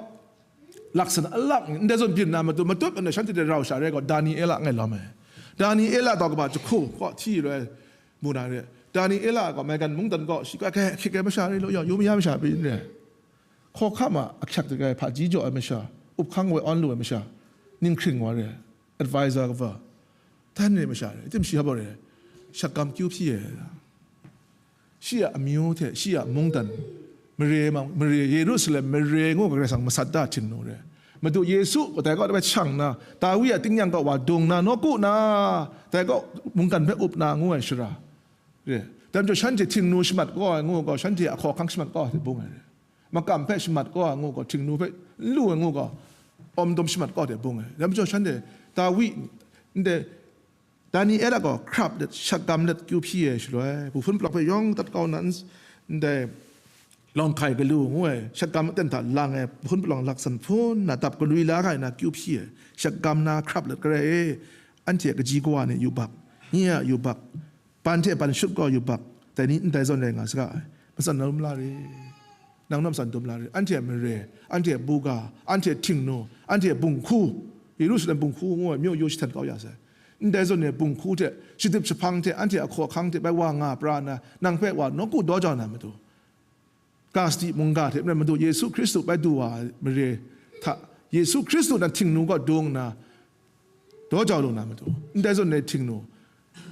laksan alak ni, ndai zawn byin na matu, matut ana shanhte de rau sha rai gaw, Daniela ngai lawm ai. Daniela taw kaba jahku kaw hti rai mu na re. Daniela gaw maigan mungdan gaw, shi gaw hkye hkye masha rai law, yawng yu maya masha pyi n re. Hkawhkam a ahkyak de rai hpaji jaw ai masha, up hkang woi awn lu ai masha, ninghkring wa re. Advisor kaba, dan re masha re, tim shi hpa re, shakgam kyu hpyi ai. Shi a amyu hte shi a mungdan, mare mang, mare, Yerusalem mare ngu Karai Kasang masat da Htingnu re. Madu Yesu kadai kaw bai shang na, Dawi a tingnyang kaw wa dung na, nawku na, dai kaw mungkan hpe up na ngu ai shara re. Dai majaw shanhte Htingnu shamat kaw ai ngu gaw, shanhte a hkawhkang shamat kaw ai hte bung ai re. Makam hpe shamat kaw ai ngu gaw, Htingnu hpe n lu ai ngu gaw, awm dum shamat kaw ai hte bung ai. Dai majaw shanhte Dawi, ndai Daniela gaw hkrap let, shakgam let kyu hpyi ai shaloi, buhpun palawng hpe yawng dat kau na, n-, ndai lawng hkai galu ngu ai, shakgam aten hta lang ai buhpun palawng laksan hpun na dap galwi la ga ai na kyu hpyi ai, shakgam na hkrap let, Karai e, anhte a kaji kawa ni yubak, nye a yubak, ban hte ban shut gaw yubak, dai ni ndai zawn rai nga saga ai, matsan na lum la re. Nang naw matsan dum la re, anhte a mare, anhte a buga, anhte a Htingnu, anhte a bunghku, Yerusalem bunghku ngu ai myu yu jahten kau ya sai. Ndai zawn e bunghku hte, shadip jahpang hte, anhte a hkawhkang hte bai wa nga pra nna, nang hpe wa nawku daw jau na matu, ga sadi mungga hte maren Madu Yesu Hkristu bai du wa ai mare hta, Yesu Hkristu nan Htingnu kaw dung nna, daw jau lu na matu, ndai zawn re Htingnu,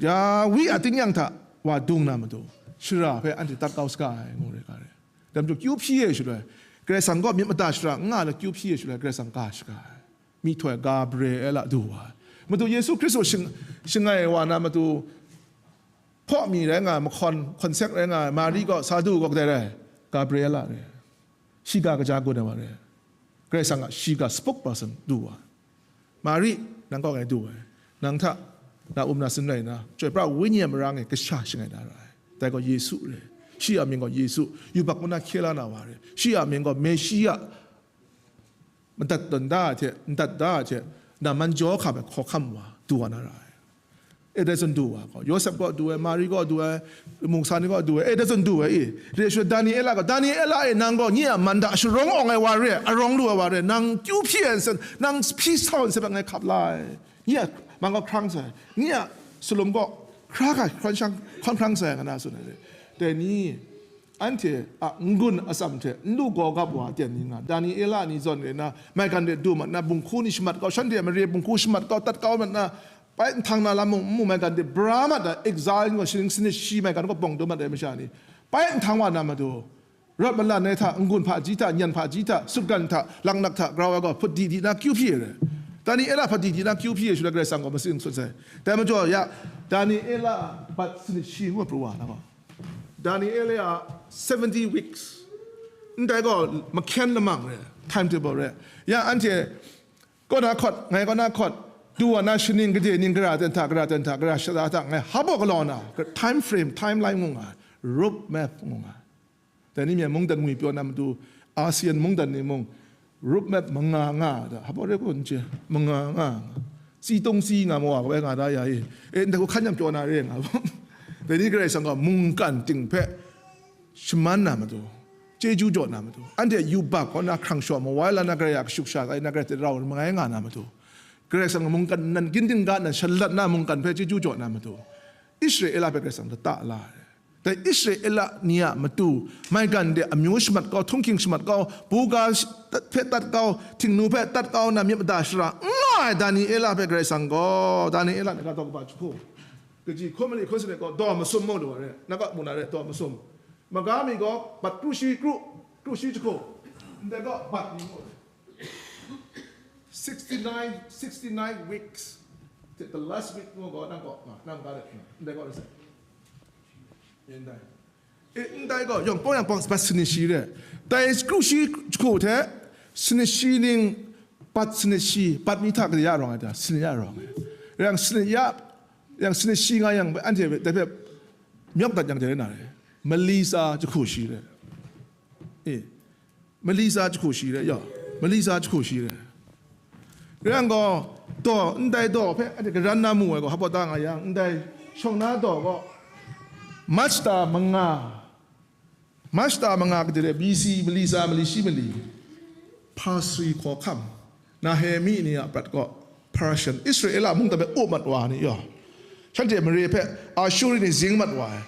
Yawe a tingnyang hta wa dung na matu, shara hpe anhte tat kau saga ai, ngu re ga re. Dai majaw kyu hpyi e shaloi, Karai Kasang kaw myit mada shara n nga ai, kyu hpyi e shaloi, Karai Kasang ga shaga ai. Myihtoi Gabriela du wa ai. Madu Yesu Hkristu shing-, shangai wa na matu, hpaw mi rai nga ai, mahkawn, hkawn sek rai nga ai, Mari gaw, sa du gaw kadai rai? Gabriela rai. Shi ga kaja gun ai wa rai. Karai Kasang a shi ga spokesperson du wa ai. Mari, nang kaw ngai du ai. Nang hta na um na sin rai na, Chyoi Pra Wenyi a marang e kasha shangai na ra ai. Dai gaw Yesu re. Shi a mying gaw Yesu, yubak ngu na hkye la na wa re. Shi a mying gaw Meshiya, madat tawn da ai hte, madat da ai hte, na man jaw hkam ai hkawhkam wa, du wa na ra ai. E, dai zawn du wa gaw, Yawsep gaw du ai, Mari gaw du ai, mungsa ni gaw du ai, e, dai zawn du ai, i. Re shaloi Daniela gaw, Daniela e, nang gaw nye a man hta sharawng awng ai wa re, arawng lu ai wa re, nang kyu hpyi ai nsen, nang hpyi sa ai nsen hpe ngai hkap la ai. Nye a man gaw hkrang sai, nye a salum gaw hkra ga hkran shang, hkawn hkrang sai, nga na tsun ai re. Dai ni, anhte a n-gun atsam hte n lu gaw gap wa ai ten ni nga, Daniela ni zawn re na, maigan de du mat na, bunghku ni shamat kau, shanhte a mare bunghku shamat kau, tat kau mat na, pai nhtang na lam mung n mu, maigan de bra mat ai, exile ni gaw shaning sanit shi maigan kaw bawng dum mat ai masha ni, pai nhtang wa na matu, rawt malan ai hta, n-gun hpaji hta, nyan hpaji hta, sutgan hta, laknak hta grau ai gaw, hput di di na kyu hpyi ai re. Daniela hput di di na kyu hpyi ai shaloi, Karai Kasang gaw matsing sun sai. Dai majaw ya, Daniela bat sanit shi ngu pru wa na gaw, Daniela seventy weeks, ndai gaw mahkyen lamang re, timetable re. Ya anhte kaw na hkawt, ngai kaw na hkawt, du wa na shaning gade ning gara ten hta, gara ten hta, gara shada hta, ngai hap gaw galaw na, time frame, timeline ngu nga ai, road map ngu nga ai. Dai ni mi a mungdan ngwi pyaw na matu, ASEAN mungdan ni mung, road map manga nga ai hta, hap gaw re kun che, manga nga, tsi tong tsi nga ma wa kaw e nga da ya i, e, ndai hku hkan yang pyaw na re nga. Dai ni Karai Kasang gaw mungkan ting hpe shaman na matu, chyeju jaw na matu, anhte yubak kaw na hkrang shaw mawai la na, Karai a kashuk sha tai na, Karai hte rau mangai nga na matu, Karai Kasang mungkan nan gindin ga nan shalat na mungkan hpe chyeju jaw na matu, Israela hpe Karai Kasang lata la ai. Dai Israela ni a matu, maigan de amyu shamat kau, htunghking shamat kau, buga sh-, tat-, hpe tat kau, htingnu hpe tat kau na myit mada shara n nga ai Daniela hpe Karai Kasang gaw, Daniela ni ga daw kaba jahku, kaji hkun mali hkun sanit gaw daw masum mu lu wa re, na ga mu na re, daw masum. Maga mi gaw bat kru shi kru, kru shi jahku, ndai gaw bat ni mu. Sixty-nine, sixty-nine weeks. The, the last week ngu gaw, nang gaw, nga, nang ga ret nga, ndai gaw rai sai. Yen dai. E, ndai gaw, yawng pawng yang pawng bat sanit shi re. Dai kru shi jahku hte, sanit shi ning, bat sanit shi, bat mi hta gade ya rawng ai ta, sanit ya rawng ai. Yang sanit ya, yang sanit shi nga yang, anhte hpe, dai hpe, myawk dat yang jai na re. Mali tsa jahku shi re. E. Mali tsa jahku shi re, ya, mali tsa jahku shi re. Rai yang gaw, daw, ndai daw hpe, anhte garan na mu ai gaw, hpa ta nga yang, ndai shawng na daw gaw, Machta manga, Machta manga gade re, B C, mali tsa, mali shi mali, Pasri hkawhkam, Nehemi ni a prat gaw, Persian, Israela mungdan hpe up mat wa ni yaw, shanhte mare hpe Ashuri ni zing mat wa ai.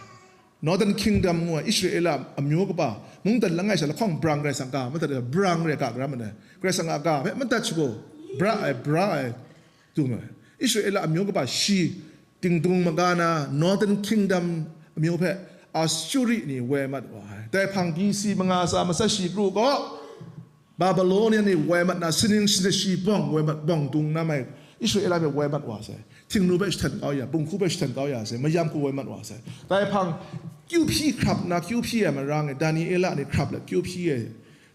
Northern Kingdom ngu ai Israela amyu kaba, mungdan langai sha lahkawng brang Karai Kasang ga madat ai, brang re ga karam ai, Karai Kasang a ga hpe madat shagu, bra ai, bra ai, dum ai. Israela amyu kaba shi, dingdung maga na Northern Kingdom amyu hpe Ashuri ni woi mat wa ai. Dai hpang B C manga tsa matsat shi kru gaw, Babilonian ni woi mat na, sining shani shi bawng woi mat, bawng dung na mai, Israela hpe woi mat wa sai. Htingnu hpe jahten kau ya, bunghku hpe jahten kau ya sai, mayam hku woi mat wa sai. Dai hpang kyu hpyi hkrap na, kyu hpyi ai marang e, Daniela ni hkrap let kyu hpyi ai,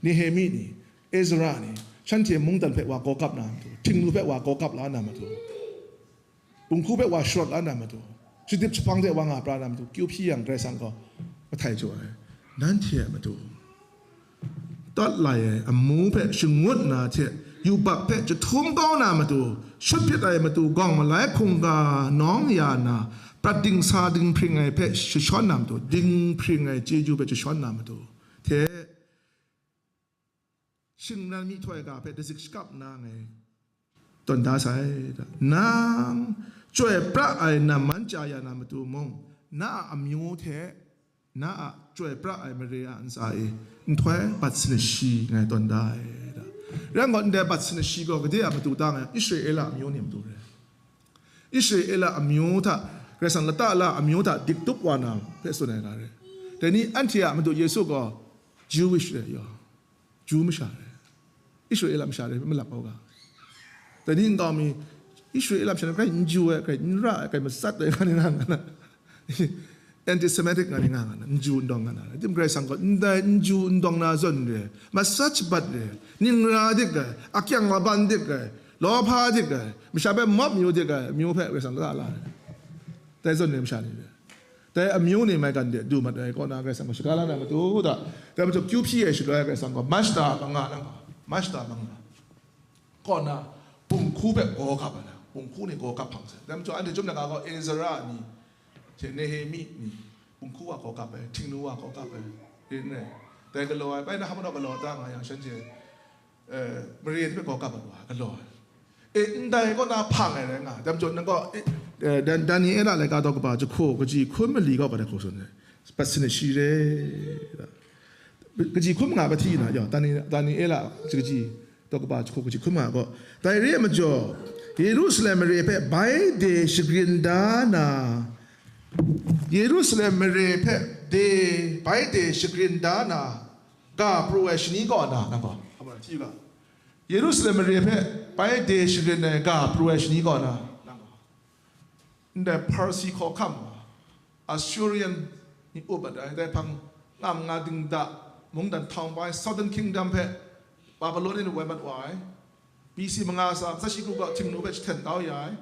Nehemi ni, Ezra ni, shanhte mungdan hpe wa gaw kap na matu, htingnu hpe wa gaw kap la na matu, bunghku hpe wa sharawt la na matu, shadip jahpang hte wa nga pra na matu, kyu hpyi yang Karai Kasang gaw mahtai jaw ai. Nanhte a matu tat lai ai amu hpe shangut na hte, yubak hpe jahtum kau na matu, shut hpyit ai matu, gawng malai hkungga nawng ya na, prat dingsa dinghpring ai hpe jashawn na matu, dinghpring ai chyeju hpe jashawn na matu, hte shingran myihtoi ga hpe dazik shakap nna ngai tawn da sai. Nang chyoi pra ai namman chya ya na matu mung, na a amyu hte na a chyoi pra ai mare a ntsa e, nhtoi bat sanashi ngai tawn da ai da. Rai ngai, ndai bat sanashi gaw gade a matu ta nga, Israela amyu ni matu re. Israela amyu hta, Karai Kasang lata la amyu hta diktup wa na hpe tsun ai ga re. Dai ni anhte a Madu Yesu gaw Jewish re yaw, Ju masha re. Israela masha re, malap kau ga. Dai ni nkau mi, Israela masha re, grai n ju ai, grai n ra ai, grai matsat ai, nga ni nga nga na. Anti-Semitic nga ni nga nga na, n ju n dawng nga na. Tim Karai Kasang gaw, ndai n ju n dawng na zawn re, matsat shabat re, ningra dik ai, akyang laban dik ai, lawhpa dik ai, masha hpe mawp mayu dik ai, amyu hpe Karai Kasang la la ai. Dai zawn re masha ni re. Dai amyu ni maigan de du mat ai kaw na Karai Kasang gaw shaga la na matu da. Dai majaw kyu hpyi ai shaloi Karai Kasang gaw mashta manga na, mashta manga kaw na, bunghku hpe gaw gap ai na, bunghku ni gaw gap hpang sai. Dai majaw anhte chyum laga gaw Ezra ni, hte Nehemi ni, bunghku wa gaw gap ai, htingnu wa gaw gap ai, rin rai. Dai galaw ai, bai na hpa maw galaw ta nga yang shanhte, eh, mare hpe gaw gap ai wa, galaw ai. E, ndai kaw na hpang ai rai nga, dai majaw nang gaw, eh, eh, Dan-, Daniela laika daw kaba jahku, kaji hkun mali gaw, ga dai hku tsun ai. Bat sanashi re, kaji hkun manga ba hti na, yaw, Dani-, Daniela kaji daw kaba jahku, kaji hkun manga gaw. Dai re ai majaw, Yerusalem mare hpe bai de shagrin da na, Yerusalem mare hpe de, bai de shagrin da na, ga pru ai shani kaw na, nang gaw, Yerusalem mare hpe bai de shagrin ai ga pru ai shani kaw na, ndai Parsi hkawhkam, Assyrian ni up mat ai, dai hpang ngam nga dingda, mungdan htawng bai Southern Kingdom hpe Babylonian woi mat wa ai, B C manga sa, matsat shi kru ga htingnu hpe jahten kau ya ai,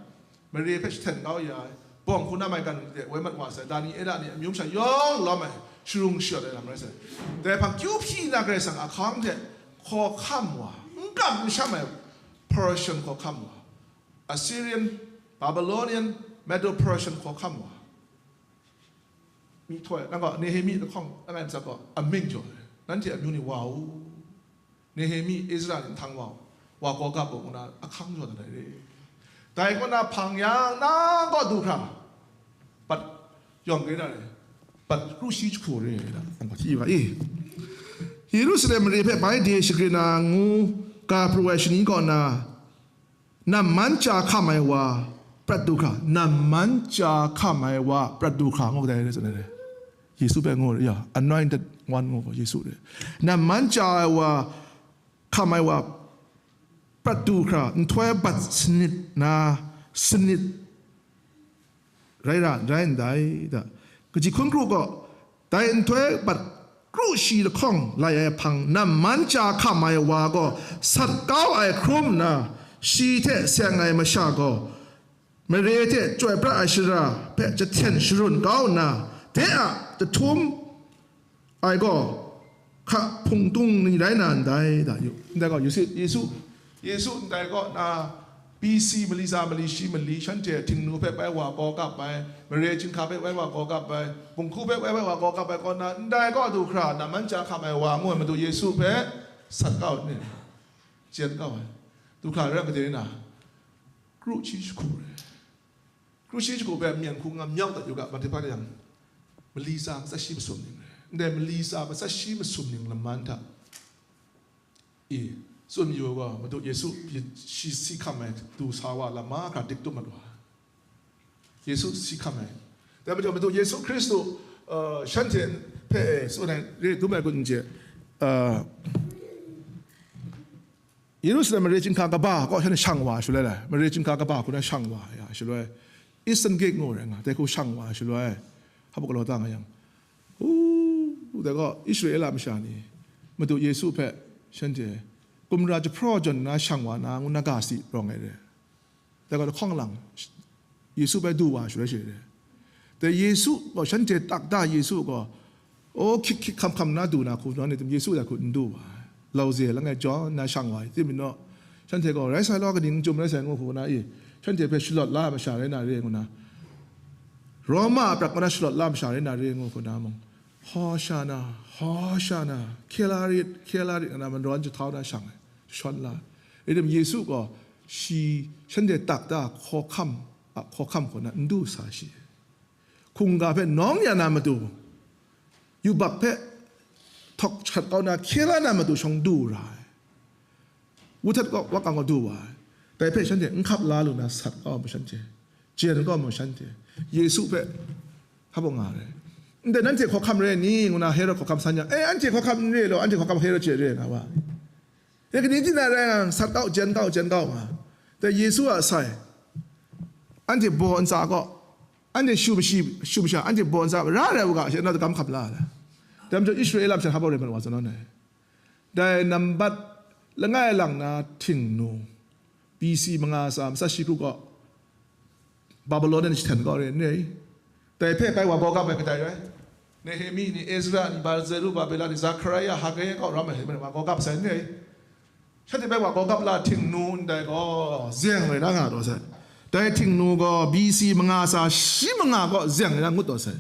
mare hpe jahten kau ya ai, bawng hku na maigan de woi mat wa sai, Daniela ni amyu masha yawng lawm ai, sharung shayawt ai lam rai sai. Dai hpang kyu hpyi na Karai Kasang ahkang hte hkawhkam wa, n kam n sham ai Persian hkawhkam wa, Assyrian, Babylonian, Medo-Persian hkawhkam wa, myihtoi, nang gaw Nehemi lahkawng langai matsat gaw amying jaw ai, nanhte amyu ni wa u, Nehemi, Ezra ni nhtang wa u, wa gaw gap u, ngu na ahkang jaw dat ai re. Dai kaw na hpang yang, nang gaw du hkra, bat yawng re na re, bat kru shi jahku re na, nang gaw hti yu ga i. Yerusalem mare hpe bai de shagrin na ngu ga pru ai shani kaw na, namman cha hkam ai wa prat du hkra, namman cha hkam ai wa prat du hkra, ngu dai re, tsun ai re. Yesu hpe ngu re, ya, anointed one ngu gaw Yesu re. Namman cha ai wa, hkam ai wa prat du hkra, nhtoi bat sanit na, sanit rai ra, rai ndai da. Kaji hkun kru gaw, dai nhtoi bat kru shi lahkawng lai ai hpang, namman cha hkam ai wa gaw sat kau ai hkrum nna, shi hte seng ai masha gaw, mare hte chyoi pra ai shara hpe jahten sharun kau nna, de a jahtum ai gaw, hka hpungtung ni rai na ndai, da yu. Ndai gaw, Yesu, Yesu, Yesu ndai kaw na, B C mali tsa mali shi mali, shanhte htingnu hpe bai wa gaw gap ai, mare chyinghka hpe bai wa gaw gap ai, bunghku hpe bai, bai wa gaw gap ai kaw na, ndai kaw du hkra, namman cha hkam ai wa ngu ai Madu Yesu hpe sat kau ni, chyen kau ai. Du hkra rai gade na, kru shi jahku rai. Kru shi jahku hpe myen hku ngam nyawk dat yu ga, Madipat yang, mali tsa matsat shi masum ning rai. Ndai mali tsa matsat shi masum ning laman hta, i, tsun yu gaw, Madu Yesu shi si hkam ai du sa wa lam mahkra dik tup mat wa. Yesu si hkam ai. Dai majaw Madu Yesu Hkristu, uh, shanhte hpe, e, tsun ai, re dum ai kun n chye, uh, Yerusalem mare chyinghka kaba kaw shan shang wa shaloi lai, mare chyinghka kaba hku na shang wa ya shaloi, Eastern Gate ngu rai nga, dai hku shang wa shaloi, hpa galaw ta nga yang, u, dai gaw Israela masha ni Madu Yesu hpe shanhte gumra jahpraw jawn nna shang wa na ngu na ga si rawng ai re. Dai gaw lahkawng lang, Yesu bai du wa shaloi she re. Dai Yesu gaw, shanhte tak da Yesu gaw, o, hkyik hkyik hkam hkam na du na hku na, ni tim Yesu dai hku n du wa ai. Lauze langai jaw nna shang wa ai. Tim majaw, shanhte gaw, rai sai law, kaning chyum rai sai ngu hku na i, shanhte hpe shalawt la ai masha rai na re ngu na, Roma a prat kaw na shalawt la ai masha rai na re ngu hku na mung, Hoshana, Hoshana, hkye la rit, hkye la rit, ngu na manrawn jahtau na shang ai, jashawn la ai. Rai tim, Yesu gaw shi shanhte tak da hkawhkam a hkawhkam kaw na n du sa shi. Hkungga hpe nawng ya na matu, yubak hpe htawk hkrat kau na, hkye la na matu shawng du ra ai. Wu htat kaw, wa kang kaw du wa ai. Dai hpe shanhte n hkap la lu na sat kau mu shanhte, jen kau mu shanhte, Yesu hpe hpa baw nga re. Ndai nanhte hkawhkam re ni, ngu na Herod hkawhkam san yang, e, anhte hkawhkam n re law, anhte hkawhkam Herod hte re nga wa. E, kaning di na rai yang, sat kau, jen kau, jen kau nga. Dai Yesu a sai, anhte baw ntsa kaw, anhte shu mashi, shu masha, anhte baw ntsa ra rai u ga, she na gam hkam la ai. Dai majaw Israela masha hpa baw rai mat wa zawn ai. Dai nambat langai lang na htingnu, B C manga sa, matsat shi hkru kaw, Babilon e jahten kau re, n re. Dai hpe bai wa gawgap ai kadai rai? Nehemi ni, Ezra ni, Bar-, Zerubabela ni, Zakaria, Haggai kaw ram ai hte maren wa gawgap sai, n re. Shanhte bai wa gawgap la htingnu ndai gaw, zeng rai na nga taw sai. Dai htingnu gaw B C manga sa shi manga kaw zeng rai na ngut taw sai.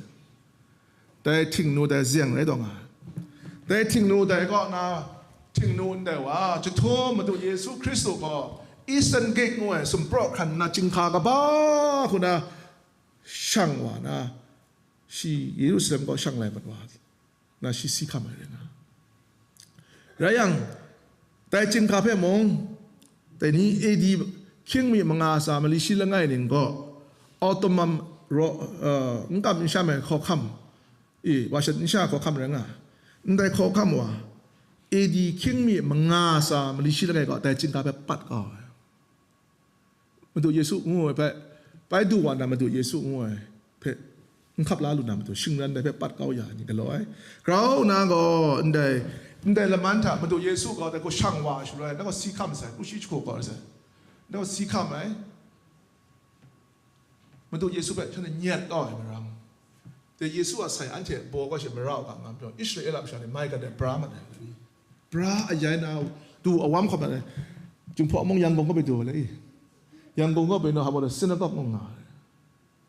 Dai htingnu dai zeng rai taw nga ai. Dai htingnu dai kaw na, htingnu ndai wa, jahtum Madu Yesu Hkristu gaw Eastern Gate ngu ai sumpraw hkran na chyinghka kaba hku na shang wa na, shi Yerusalem kaw shang lai mat wa na, shi si hkam ai rai nga. Rai yang, dai chyinghka hpe mung, dai ni A D hkying mi manga sa mali shi langai ning gaw, Ottoman ro-, uh, n kam n sham ai hkawhkam, e, wa shat n sha hkawhkam rai nga. Ndai hkawhkam wa, A D hkying mi manga sa mali shi langai gaw, dai chyinghka hpe pat kau ai. Madu Yesu ngu ai hpe, bai du wa na Madu Yesu ngu ai hpe, n hkap la lu na matu, shingran dai hpe pat kau ya ni galaw ai. Grau na gaw, ndai, ndai laman hta Madu Yesu gaw dai hku shang wa ai shaloi, na gaw si hkam sai, kru shi jahku kau sai, na gaw si hkam ai. Madu Yesu hpe shanhte nyet kau ai marang, dai Yesu a sai anhte baw kau she mara u ga nga majaw, Israela masha ni mai gan dai bra mat ai. Bra ayai na, du awam hkawm ai. Jinghpaw mung Yangon kaw bai du ai le i. Yangon kaw bai na, hpa baw synagogue mung nga ai.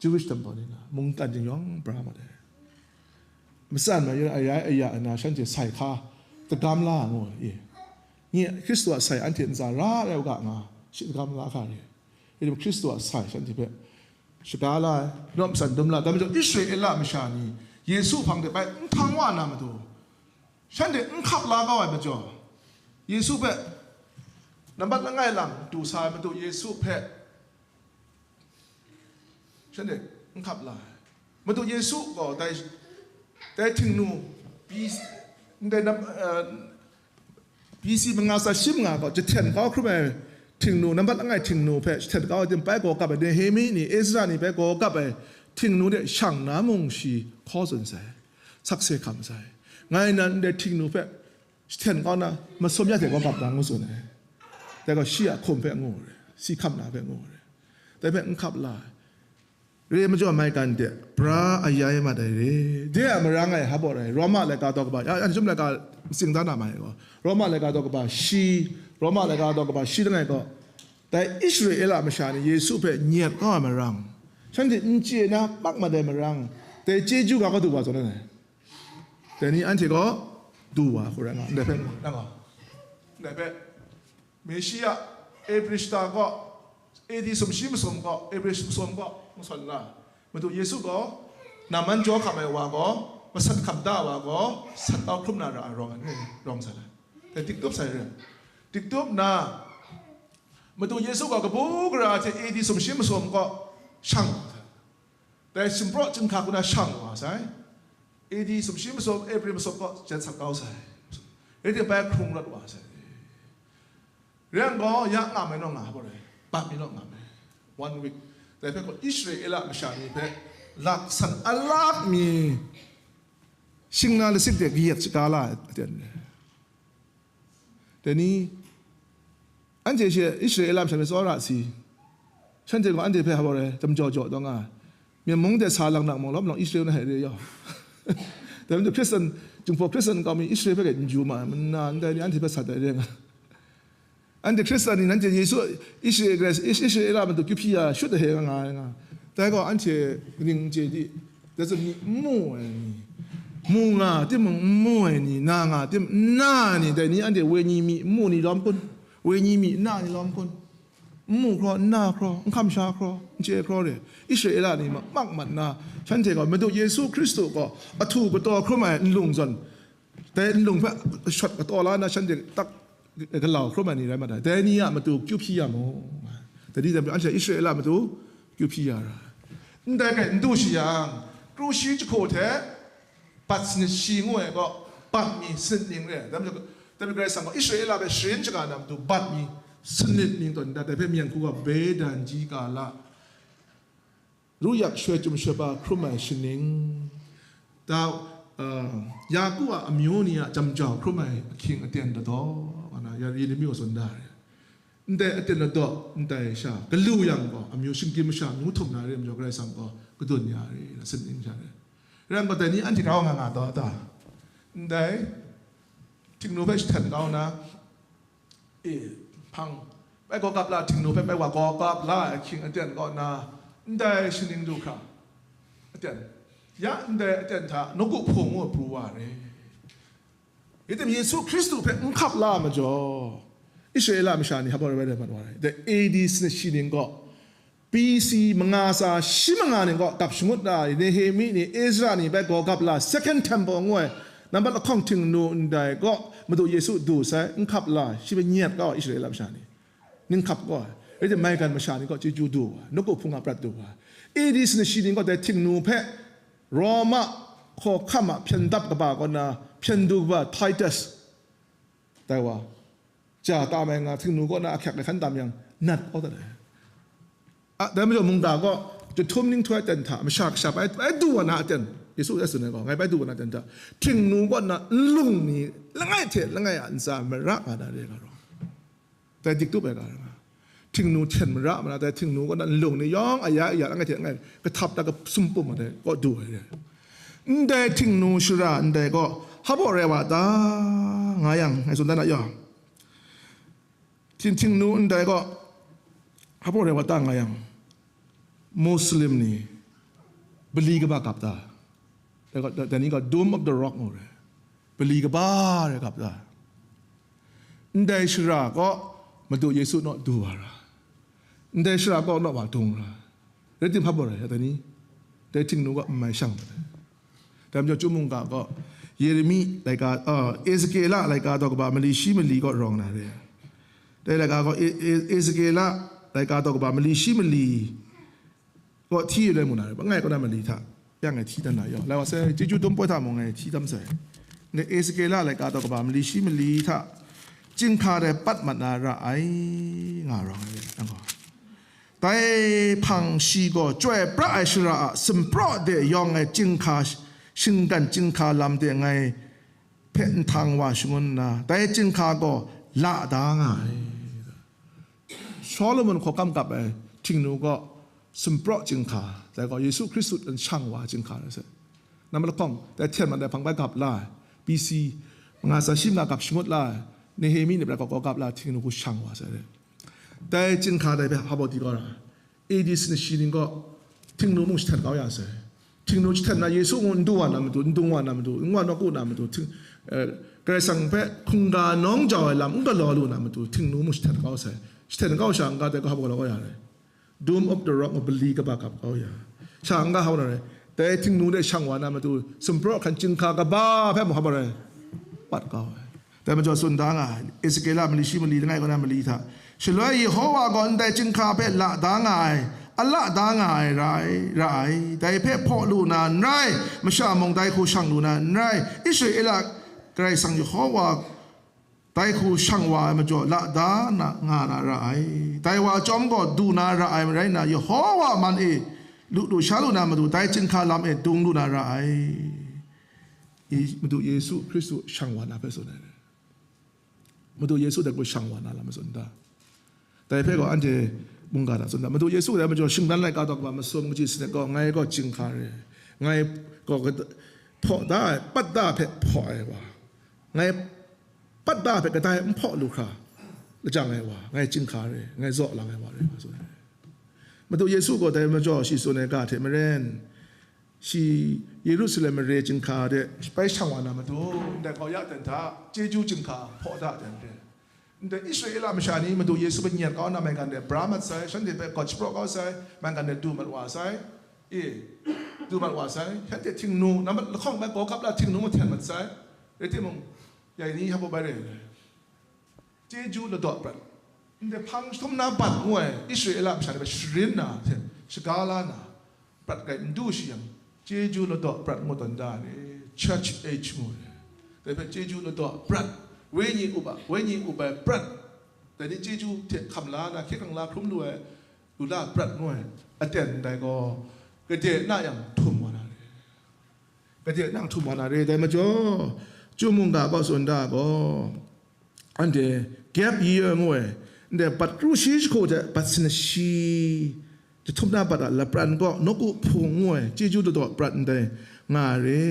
Jewish temple ni na, mungkan jingyawng bra mat ai. Matsan ma yu ayai aya na, shanhte sai hka, tagam la ngu ai. Nye, Hkristu a sai anhte ntsa ra ai u ga nga, shi tagam la hka re. Rai timung, Hkristu a sai shanhte hpe shaga la ai, nawp san dum la ai. Dai majaw, Israela masha ni Yesu hpang de bai n htang wa na matu, shanhte n hkap la kau ai majaw, Yesu hpe nambat langai lang du sa ai Madu Yesu hpe shanhte n hkap la ai. Madu Yesu gaw dai, dai htingnu, B C, ndai nam, eh, B C manga sa shi manga gaw jahten kau hkrum ai htingnu, nambat langai htingnu hpe jahten kau ai tim bai gaw kap ai, Nehemi ni, Ezra ni bai gaw kap ai htingnu de shang na mung shi hkaw tsun sai, sakse hkam sai. Ngai nan ndai htingnu hpe jahten kau na, masum ya hte gaw kap na ngu tsun ai. Dai gaw shi a hkum hpe ngu re, si hkam na hpe ngu re. Dai hpe n hkap la ai. Re majaw mai gan de, bra ayai mat ai re. De a marang e, hpa baw rai, Roma laika daw kaba, ya, ya, chyum laika matsing da na ma ai gaw, Roma laika daw kaba shi, Roma laika daw kaba shi langai gaw, dai Israela masha ni Yesu hpe nyet kau ai marang, shanhte n chye na mak mat ai marang, dai chyeju ga kau du wa zawn ai. Dai ni anhte gaw du wa hku rai nga, ndai hpe, nang gaw, ndai hpe, Meshia, Ebrishta gaw, A D sumshi masum gaw, Ebri masum gaw, masum la, Madu Yesu gaw, naman jaw hkam ai wa gaw, masat hkam da ai wa gaw, sat kau hkrum na ra ai rawng ai, rawng sai ai. Dai diktup sai re. Diktup na, Madu Yesu gaw kabu gara hte A D sumshi masum gaw, shang wa sai. Dai sumpraw chyinghka hku na shang wa sai. A D sumshi masum, Ebri masum gaw jen sat kau sai. Rai timung, bai hkrung rawt wa sai. Rai yang gaw, ya nga mai naw nga, hpa baw rai, bat mi naw nga mai. One week. Dai hpe gaw Israela masha ni hpe laksan alak mi shingna lasik de kayat shaga la ai aten re. Dai ni, anhte she Israela masha ni tsawra si, shanhte gaw anhte hpe hpa baw rai, damjaw jaw taw nga ai. Myen mung de sa lang nang mung, lawm lang Israel na hte re yaw. Dai majaw Hkristan, Jinghpaw Hkristan kau mi Israel hpe grai n ju ma ai, mana ndai ni anhte hpe sat ai re nga. Anhte Hkristan ni nanhte Yesu Israel, Is-, Israela matu kyu hpyi ya shut ai hte nga nga ai nga. Dai gaw anhte kaning n chye di, dai zawn ni n mu ai ni, mu nga timung n mu ai ni, na nga tim n na ai ni, dai ni anhte wenyi myi n mu ni lawm kun? Wenyi myi n na ni lawm kun? N mu hkraw, n na hkraw, n hkam sha hkraw, n chye hkraw re. Israela ni ma-, mak mat na, shanhte gaw Madu Yesu Hkristu gaw ahtu kataw hkrum ai nlung zawn, Dai nlung hpe shawt kataw la na shanhte tak galau hkrum ai ni rai mat ai. Dai ni a matu kyu hpyi ya mu. Dai ni dai anhte Israela matu kyu hpyi ya ra. Ndai hpe n du shi yang, kru shi jahku hte bat sanit shi ngu ai gaw, bat mi sanit ning re. Dai majaw, dai majaw Karai Kasang gaw Israela hpe sharin shaga na matu bat mi sanit ning tawn da, dai hpe myen hku gaw bedan ji ga la. Ru yak shoi chyum shoi ba hkrum ai shaning, da, uh, Yaku a amyu ni a jamjau hkrum ai ahkying aten ladaw, nga na, ya, Yeremi gaw tsun da re. Ndai aten ladaw, ndai sha, galu yang gaw, amyu shinggyim masha ngu htum na re majaw, Karai Kasang gaw kadun ya re, na sanit ning sha re. Rai yang gaw, dai ni anhte grau nga nga taw ta? Ndai, Htingnu hpe jahten kau na, e, hpang, bai gawgap la, Htingnu hpe bai wa gawgap la ai ahkying aten kaw na, ndai shaning du hkra, aten, ya ndai aten hta nawku hpung ngu pru wa re. Yi tim Yesu Hkristu hpe n hkap la majaw, Israela masha ni hpa rai rai mat wa rai. The A D sanit shi ning gaw, B C manga tsa shi manga ning gaw dap shangut na, Nehemi ni, Ezra ni bai gawgap la, Second Temple ngu ai, nambat lahkawng Htingnu ndai gaw Madu Yesu du sai, n hkap la, shi hpe nyet kau ai Israela masha ni, ning hkap kau ai. Rai tim, maigan masha ni gaw chyeju du wa, nawku hpung a prat du wa. A D sanit shi ning gaw dai Htingnu hpe Roma hkawhkam a hpyen dap kaba kaw na, hpyen du kaba Titus, dai wa, ja tam ai nga, Htingnu kaw na ahkyak ai hkan tam yang, nat kau dat ai. A, dai majaw mungga gaw, jahtum ning htu ai aten hta, masha kasha bai, bai du wa na aten, Yesu e tsun ai gaw, ngai bai du wa na aten hta, Htingnu kaw na nlung ni, langai hte langai a ntsa mara nga na re ai ga rawng, dai dik tup ai ga rawng, Htingnu hten mara ma na, dai Htingnu kaw na nlung ni yawng aya aya langai hte langai, kahtap da kasum pum ai dai kaw du ai re. Ndai Htingnu shara ndai gaw, hpa baw rai wa ta, nga yang, ngai tsun dan a yaw. Hting, Htingnu ndai gaw, hpa baw rai wa ta nga yang, Muslim ni bali kaba kap ta. Dai gaw, dai ni gaw Dome of the Rock ngu re. Bali kaba re kap ta. Ndai shara gaw Madu Yesu naw du wa ra. Ndai shara gaw naw wa dung ra. Rai tim, hpa baw rai, dai ni, dai Htingnu gaw n mai shang ai. Dai majaw, Chyum mungga gaw, Yeremi laika, uh, Ezekiela laika daw kaba mali shi mali gaw rawng na re. Dai laika gaw, E-, E-, Ezekiela laika daw kaba mali shi mali gaw hti rai mu na re. Ba ngai kaw na mali hta, yang ngai hti dan na yaw. Lai wa sai, chyeju dum poi hta mung ngai hti dan sai. Ndai Ezekiela laika daw kaba mali shi mali hta, chyinghka dai pat mat na ra ai, nga rawng ai, yang gaw. Dai hpang shi gaw chyoi pra ai shara a sumpraw de yawng ai chyinghka, shinggan chyinghka lam de ngai hpe nhtang wa shangun nna, dai chyinghka gaw la da nga ai. Solomon hkawhkam kap ai Htingnu gaw sumpraw chyinghka, dai gaw Yesu Hkristu dan shang wa ai chyinghka rai sai. Nambat lahkawng, dai hten mat ai hpang bai gap la ai, B C manga tsa shi manga gap shangut la ai, Nehemi ni prai gaw gaw gap la ai Htingnu hku shang wa sai re. Dai chyinghka dai hpe hpa baw di kau ra, A D sanit shi ning gaw, Htingnu mung jahten kau ya sai. Htingnu jahten na Yesu mung n du wa na matu, n dung wa na matu, n wa nawku na matu, Hting-, eh, Karai Kasang hpe hkungga nawng jau ai lam n galaw lu na matu, Htingnu mung jahten kau sai. Jahten kau sha n-ga dai gaw hpa baw galaw kau ya rai. Dome of the Rock mung bali kaba gap kau ya. Sha n-ga hpa baw na rai. Dai Htingnu de shang wa na matu, sumpraw hkan chyinghka kaba hpe mung hpa baw rai. Pat kau ai. Dai majaw tsun da nga ai, Ezekiela mali shi mali langai kaw na mali hta, shaloi Yehowa gaw ndai chyinghka hpe la da nga ai, a la da nga ai ra ai, ra ai, dai hpe hpaw lu na n rai, masha mung dai hku shang lu na n rai, Israela Karai Kasang Yehowa dai hku shang wa ai majaw la da na, nga na ra ai, dai wa chyawm gaw du na ra ai marai nna, Yehowa man e lu lu sha lu na matu dai chyinghka lam e dung lu na ra ai. I, Madu Yesu Hkristu shang wa na hpe tsun ai. Madu Yesu dai gaw shang wa na lam tsun da. Dai hpe gaw anhte mungga hta tsun da. Madu Yesu dai majaw shingran laika daw kaba masum kaji sanit gaw, ngai gaw chyinghka re, ngai gaw kat-, hpaw da ai, pat da hpe hpaw ai wa, ngai pat da hpe kadai n hpaw lu hkra lajang ai wa, ngai chyinghka re, ngai zaw lang ai wa re, nga tsun ai. Madu Yesu gaw dai majaw shi tsun ai ga hte maren, shi Yerusalem mare chyinghka de bai shang wa na matu, ndai hkau ya ten hta chyeju chyinghka hpaw da ten re. Ndai Israela masha ni Madu Yesu hpe nyet kau na maigan de bra mat sai, shanhte hpe gawt shapraw kau sai, maigan de du mat wa sai, e, du mat wa sai, shanhte Htingnu, nambat lahkawng bai gaw gap la Htingnu mahten mat sai, Rai timung, ya ni hpa bai rai, chyeju ladaw prat, ndai hpang jahtum na bat ngu ai Israela masha ni hpe sharin na hte shaga la na, prat kai n du shi yang, chyeju ladaw prat ngu tawn da ni, church age ngu ai. Dai hpe chyeju ladaw prat, wenyi up a, wenyi up ai prat, dai ni chyeju hte hkam la na, hkye hkrang la hkrum lu ai, lu la prat ngu ai aten ndai gaw, gade na yang htum wa na re. Gade na htum wa na re, dai majaw, Chyum mungga kaw tsun da gaw, anhte gap year ngu ai, ndai bat kru shi jahku hte bat sin shi jahtum na bat a lapran gaw, nawku hpung ngu ai chyeju ladaw prat ndai nga ai re.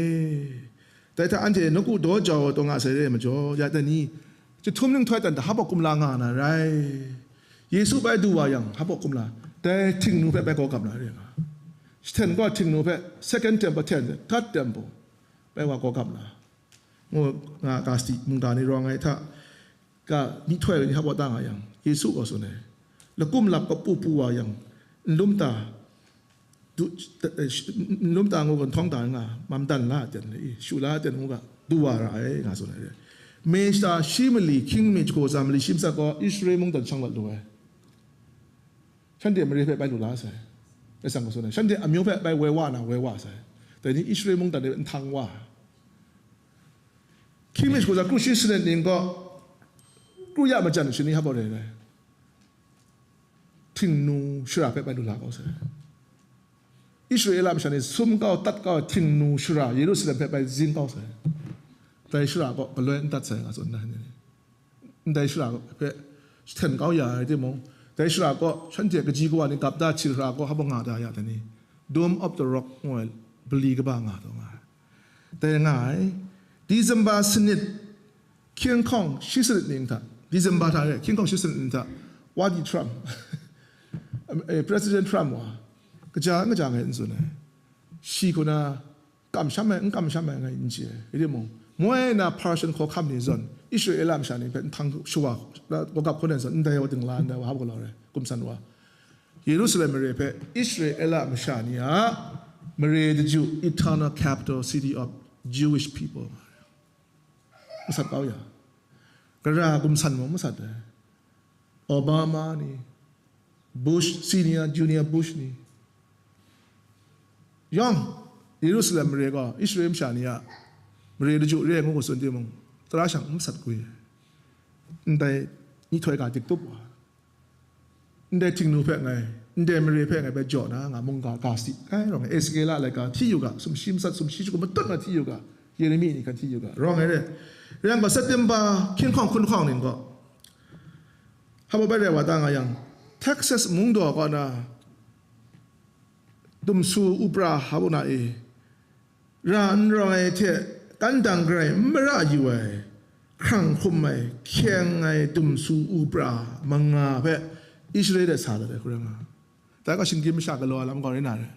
Dai hta anhte nawku daw jau ai taw nga sai re ai majaw, ya dai ni, jahtum nhtoi dan hta hpa kumla nga na rai. Yesu bai du wa yang, hpa kumla, dai Htingnu hpe bai gaw gap na re nga. Shahten gaw Htingnu hpe, second temple, ten, third temple, bai wa gaw gap na. Ngu nga ga sadi mungga ni rawng ai hta, ga myihtoi ni hpa da nga yang, Yesu gaw tsun ai, lakum lap kapu pu wa yang, nlum ta, du, eh, sh-, nlum ta ngu ga nhtawng ta nga, mam dan la ten, i, shu la ten ngu ga, du wa ra ai, nga tsun ai. Mei shata shi mali, hkying mi jahku tsa mali shi matsat gaw, Israel mungdan shang lat lu ai. Shanhte mare hpe bai lu la sai. Dai sang gaw tsun ai. Shanhte amyu hpe bai woi wa na, woi wa sai. Dai ni Israel mungdan de nhtang wa. Hkying mi jahku tsa kru shi sanit ning gaw, kru ya majan shani hpa rai rai. Htingnu shara hpe bai lu la kau sai. Israela masha ni sum kau, tat kau ai Htingnu shara Yerusalem hpe bai zing kau sai. Dai shara gaw galoi n dat sai, nga tsun na ni. Ndai shara hpe jahten kau ya ai timung, dai shara gaw shanhte kaji kawa ni gap da hti hkra gaw hpa nga da ya ta ni? Dome of the Rock ngu ai bali kaba nga taw nga ai. Dai nga ai, December sanit, hkying hkawng shi sanit ning hta, December hta re, hkying hkawng shi sanit ning hta, Wadi Trump, eh, President Trump wa, kaja n kaja ngai n tsun ai. Shi hku na, kamsham ai, n kamsham ai ngai n chye ai. Rai timung, moi na Persian hkawhkam ni zawn, Israela masha ni hpe nhtang shawa, gawgap hkawn ai zawn, ndai wa dingla, ndai wa hap galaw ai, gumsan wa. Yerusalem mare hpe Israela masha ni a mare daju, eternal capital city of Jewish people. Masat kau ya. Gara gumsan mung masat ai. Obama ni, Bush, senior, junior Bush ni. Yawng, Yerusalem mare gaw Israel masha ni a mare laju re ai ngu hku tsun timung, tara shang n masat gwi ai. Ndai myihtoi ga diktup wa, ndai Htingnu hpe ngai, ndai mare hpe ngai bai jaw na nga mungga ga sadi ai rawng ai. Ezekiela laika hti yu ga, sumshi masat, sumshi jahku matut na hti yu ga, Yeremi ni hkan hti yu ga, rawng ai re. Rai yang gaw, September hkying hkawng hkun hkawng ning gaw, hpa bai rai wa ta nga yang, Texas mungdaw kaw na dumsu upra hpa na e, ra n rawng ai hte, kan dang garai n mara yu ai, hkrang hkum ai, hkyeng ai dumsu upra manga hpe Israel de sa dat ai hku rai nga. Dai gaw shinggyim masha galaw ai lam gaw rai na re,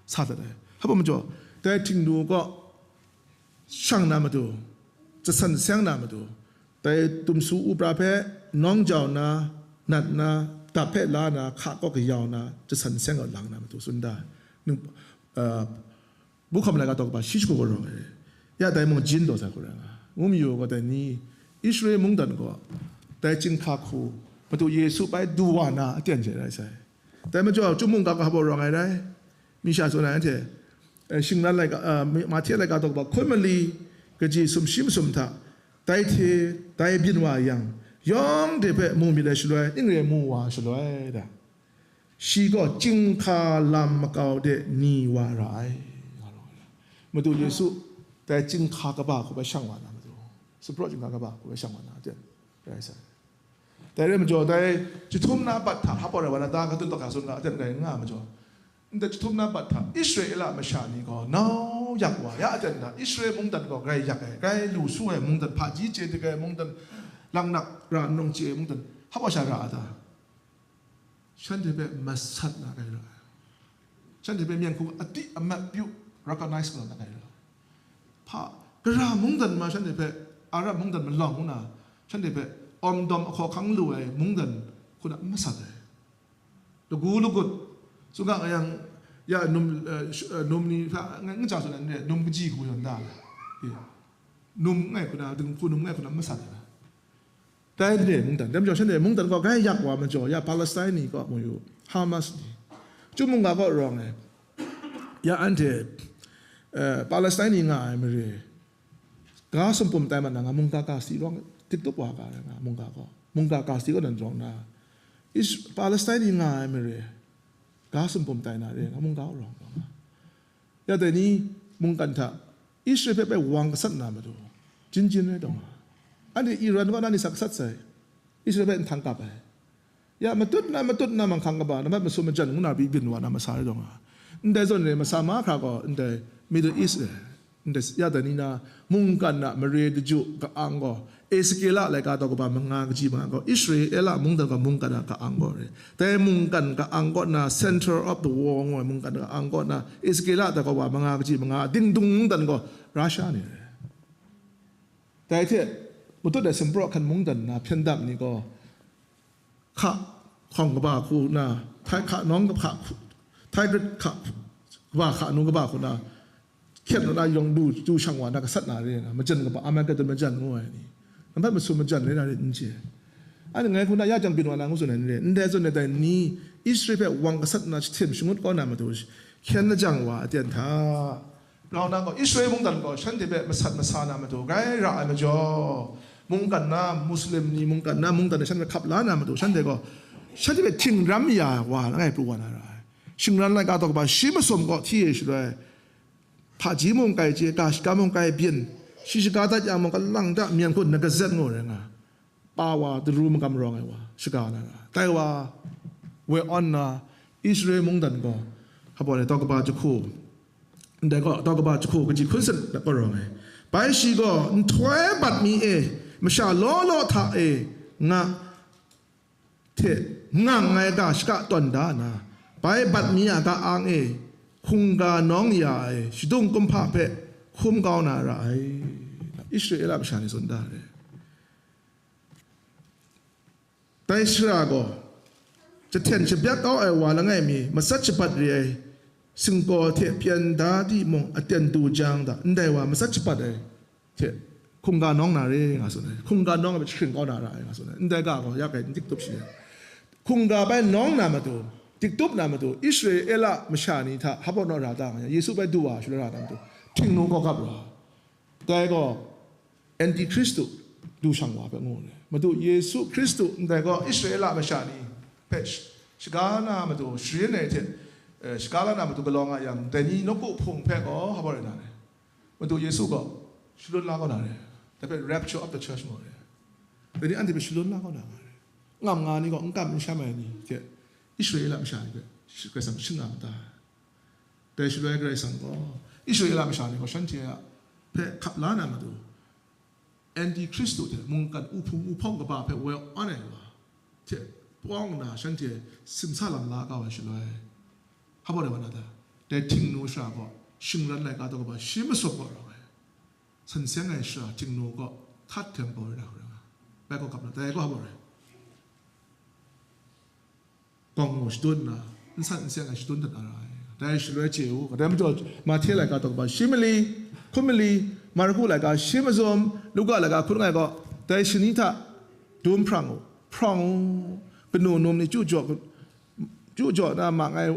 sa dat ai. Hpa majaw, dai Htingnu gaw shang na matu, jasan seng na matu, dai dumsu upra hpe nawng jau na, nat na, dap hpe la na, hka kaw kayau na, jasan seng gaw lang na matu, tsun da. Ning, uh, Bukham laika daw kaba shi jahku gaw rawng ai. Ya dai mung jin daw sai hku rai nga. Ngu mayu gaw, dai ni Israel mungdan gaw dai chyinghka hku Madu Yesu bai du wa na aten hte rai sai. Dai majaw, Chyum mungga ga hpa rawng ai rai. Mi sha tsun ai anhte, eh, shingran laika, eh, Mahte laika daw kaba hkun mali kaji sumshi masum hta, dai hte, dai byin wa yang, yawng de hpe mu myit ai shaloi, ning re mu wa shaloi da. Shi gaw chyinghka lam makau de ni wa ra ai, nga rawng ai. Madu Yesu, dai chyinghka kaba hku bai shang wa na matu, sumpraw chyinghka kaba hku bai shang wa na, aten rai sai. Dai rai majaw, dai jahtum na bat hta hpa rai wa na, da katun tawk hka tsun ga, aten rai nga majaw, ndai jahtum na bat hta Israela masha ni gaw nau yak wa ya, aten da Israel mungdan gaw grai yak ai, grai lu su ai mungdan, hpaji chye dik ai mungdan, laknak ra n nawng chye ai mungdan, hpa sha ra a ta? Shanhte hpe masat na kai ra ai. Shanhte hpe myen hku a di amat pyu recognize kau na kai ra ai. Hpa, gara mungdan ma shanhte hpe, Arab mungdan malawng ngu na, shanhte hpe awm dawm ahkaw hkang lu ai mungdan hku na n masat ai. Lagu lagut, tsun ga yang, ya num, eh, sh-, eh, num ni hpe, n, n ca tsun ai n re, num kaji hku yawn da ai. Eh. num ngai hku na, dinghku num ngai hku na masat ai na. Dai re mungdan, dai majaw shanhte mungdan kaw grai yak wa majaw, ya Palestine ni kaw mu yu, Hamas ni, Chyum mungga kaw rawng ai, ya anhte, eh, Palestine ni nga ai mare, ga sumpum tai mat na nga mungga ga si rawng tiktup wa ga ai nga mungga kaw, mungga ga si kaw nan rawng na, Is-, Palestine ni nga ai mare, ga sumpum tai na re nga mungga kaw rawng rawng na. Ya dai ni mungkan hta Israel hpe bai wang gasat na matu, jin jin rai taw nga. Anhte Iran kaw na ni sa gasat sai, Israel hpe nhtang kap ai. Ya matut na, matut na manghkang kaba, na mat masum majan ngu na byin wa na masa rai taw nga. Ndai zawn re masa mahkra gaw, ndai Middle East e, ndai ya dai ni na, mungkan na mare daju ka-ang gaw, Ezekiela laika daw kaba manga kaji manga gaw, Israela mungdan gaw mungkan a ka-ang gaw re. Dai mungkan ka-ang kaw na, center of the war ngu ai mungkan ka-ang kaw na, Ezekiela daw kaba manga kaji manga, dingdung mungdan gaw, Russia ni re. Dai hte, matut ai sumpraw hkan mungdan na, hpyen dam ni gaw, hka hkawng kaba hku na, Thai hka nawng kaba hku, Thai grit hka, kaba hka nu kaba hku na, hkyet na yawng du, du shang wa na gasat na re nga, majan kaba, Armageddon majan ngu ai ni. Nambat masum majan re na rit n chye. Anhte ngai hku na ya jang byin wa na ngu tsun ai ni re, ndai zawn ai dai ni, Israel hpe wang gasat na jahten shangut kau na matu, hkyen lajang wa aten hta, rau na gaw, Israel mungdan gaw shanhte hpe masat masa na matu, grai ra ai majaw, mungkan na, Muslim ni mungkan na, mungdan ni shanhte hpe hkap la na matu, shanhte gaw, shanhte hpe htingram ya wa langai pru wa na ra ai. Shingran laika daw kaba shi masum gaw hti e shaloi, hpaji mung kai chye, ga shaga mung kai byin, shi shaga dat yang mung, kalang ta myen hkun na gazet ngu rai nga, pa wa daru magam rawng ai wa shaga na ra. Dai wa woi awn na, Israel mungdan gaw, hpa bawt e, daw kaba jahku, ndai gaw, daw kaba jahku kaji hkun set na gaw rawng ai. Bai shi gaw, nhtoi bat mi e, masha law law hta e nga hte ngang ai ga shaka tawn da na, bai bat mi a ga-ang e, hkungga nawng ya ai shadung kumhpa hpe hkum kau na ra ai. Israela masha ni tsun da ai. Dai sara gaw, jahten shabyak kau ai wa langai mi, matsat shabat re ai singkaw hte pyan da timung, aten du jang da, ndai wa matsat shabat ai hte hkungga nawng na re, nga tsun ai. Hkungga nawng ai hpe jahkring kau na ra ai, nga tsun ai. Ndai ga gaw, ya kai n tiktup shi ai. Hkungga bai nawng na matu, tiktup na matu, Israela masha ni hta hpa bawt naw ra da nga, Yesu bai du wa shaloi ra na matu, htingnu kau gap ra. Dai gaw, Antikhristu du shang wa hpe ngu ai. Madu Yesu Hkristu ndai gaw Israela masha ni hpe sh-, shaga na madu sharin ai hte, eh, shaga la na madu galaw nga yang, dai ni nawku hpung hpe gaw hpa bawt rai na re. Madu Yesu gaw shalun la kau na re. Dai hpe rapture of the church ngu re. Dai ni anhte hpe shalun la kau na nga re. Ngam nga ni gaw n kam n sham ai ni hte Israela masha ni hpe Karai Kasang shing nga ma ta. Dai shaloi Karai Kasang gaw Israela masha ni gaw shanhte a hpe hkap la na matu, Antikhristu hte mungkan uhpung uhpawng kaba hpe woi awn ai wa hte pawng nna shanhte simsa lam la kau ai shaloi, hpa bawt ai wa na ta? Dai htingnu shara gaw shingran laika daw kaba shi masum gaw rawng ai, san seng ai shara htingnu gaw hkat htem pau rai na hkra nga, bai gaw gap na, dai gaw hpa bawt ai. Gawng gaw shadun nna, nsan nseng ai shadun dat na ra ai. Dai shaloi chye u, kadai majaw Mahte laika daw kaba shi mali, hkun mali, Marku laika shi mazum, Luka laika hkun langai gaw, dai shani hta dum hprang u, hprawng u, kanu num ni chyu jaw, chyu jaw na ma ngai,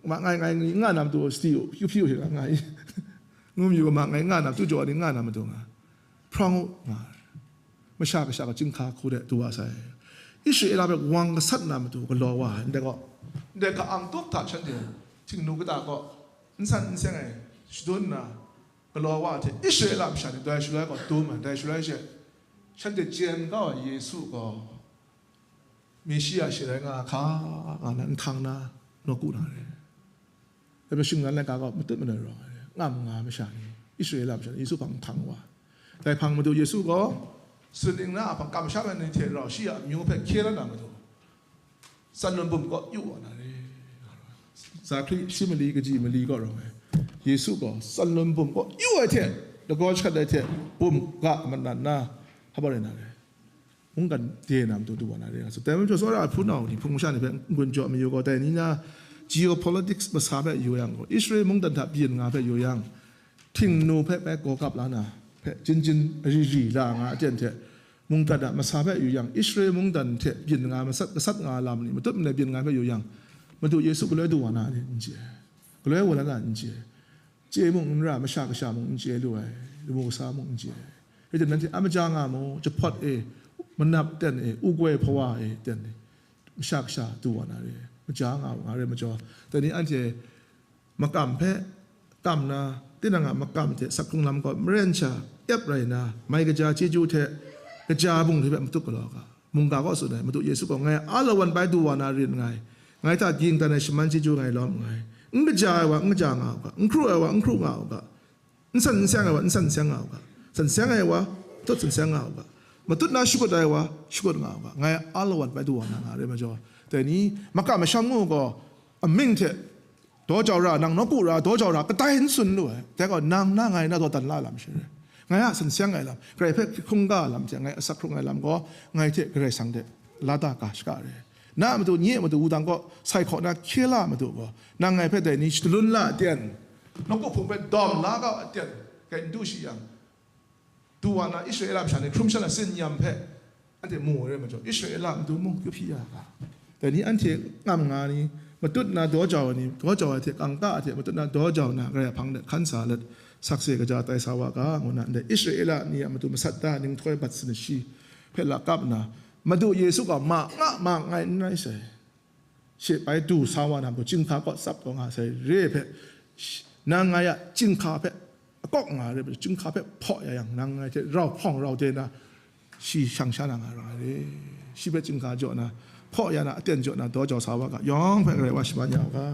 ma ngai ngai ni nga na matu sadi u, hpyu hpyu hte nga i, ngu mayu ma ngai nga na matu jaw ni nga na matu nga, hprawng u nga. Masha Kasha gaw chyinghka hku de du wa sai. Israela hpe wang gasat na matu galaw wa ai, ndai gaw, ndai ka-ang tup hta shanhte htingnu kata gaw nsan nseng ai shadun nna galaw wa ai hte, Israela masha ni dai shaloi gaw dum ai, dai shaloi she shanhte chyen kau ai Yesu gaw Meshia she rai nga hka nga na nhtang na nawku na re. Dai hpe shingran laika gaw matut manoi rawng ai, ngam nga masha ni, Israela masha ni Yesu hpang hpang wa. Dai hpang madu Yesu gaw, sutning na a hpang kamsham ai ni hte rau shi a amyu hpe hkye la na madu, tsan lun bum kaw yu wa na re. Za hkri shi mali kaji mali kaw rawng ai. Yesu gaw tsan lun bum kaw yu ai hte, lagaw jahkrat ai hte, bum ga manan na, hpa bawt rai na re. Mungkan de na matu du wa na re nga tsun. Dai majaw, tsawra ai hpunau ni, hpung masha ni hpe n-gun jaw mayu gaw, dai ni na geopolitics masa hpe yu yang gaw, Israel mungdan hta byin nga hpe yu yang, htingnu hpe bai gaw kap la na, hpe jin jin ari ri la nga aten hte, mungdan a masa hpe yu yang, Israel mungdan hte byin nga masat, gasat nga lam ni matut manai byin nga hpe yu yang, Madu Yesu galoi du wa na ni n chye ai, galoi wa la na n chye ai, chye mung n ra, masha kasha mung n chye lu ai, lamu kasa mung n chye ai. Rai timung, nanhte a maja nga mu, jahpawt e, manap ten e, u goi hpawa e ten e, masha kasha du wa na re, maja nga u, nga re majaw, dai ni anhte makam hpe kam na, tinang a makam hte sak hkrung lam gaw maren sha ep rai nna, mai kaja chyeju hte kaja bungli hpe matuk galaw ga. Mungga gaw tsun ai, Madu Yesu gaw, "Ngai a lawan bai du wa na rin nngai, ngai hta ging dan ai shaman chyeju ngai lawm nngai. N kaja ai wa n kaja nga u ga, n hkru ai wa n hkru nga u ga, n san n seng ai wa n san n seng nga u ga, san seng ai wa tut san seng nga u ga, matut na shakut ai wa shakut nga u ga, ngai a lawan bai du wa na nga re majaw, dai ni makam masham ngu gaw, amying hte daw jau ra, nang nawku ra, daw jau ra, kadai n tsun lu ai. Dai gaw, nang na ngai na dawdan la lam sha re, ngai a san seng ai lam, Karai hpe hkungga lam hte ngai asak hkrung ai lam gaw, ngai hte Karai Kasang de lata ga shaga re. Na a matu, nye a matu, wudang kaw sai hkaw na hkye la a matu gaw, nang ngai hpe dai ni shadalun la aten, nawku hpung hpe dawm la kau aten, kai n du shi yang, du wa na Israela masha ni hkrum sha na tsin-yam hpe anhte mu ai rai majaw, Israela matu mung kyu hpyi ya ga. Dai ni anhte ngam nga ni, matut na daw jau ai ni, daw jau ai hte kangka ai hte matut na daw jau na, Karai a hpang de hkan sa let, sakse kaja tai sa wa ga, ngu na, ndai Israela ni a matu masat da ninghtoi bat sanashi hpe la kap nna, Madu Yesu gaw ma nga, ma ngai n rai sai. She bai du sa wa na matu, chyinghka kaw tsap taw nga sai re hpe, nang ngai a chyinghka hpe akawk nga re, chyinghka hpe hpaw ya yang, nang ngai hte rau hpawng rau de na, shi shang sha na nga ra ai re. Shi hpe chyinghka jaw na, hpaw ya na, aten jaw na, daw jau sa wa ga, yawng hpe Karai wa shaman ya u ga.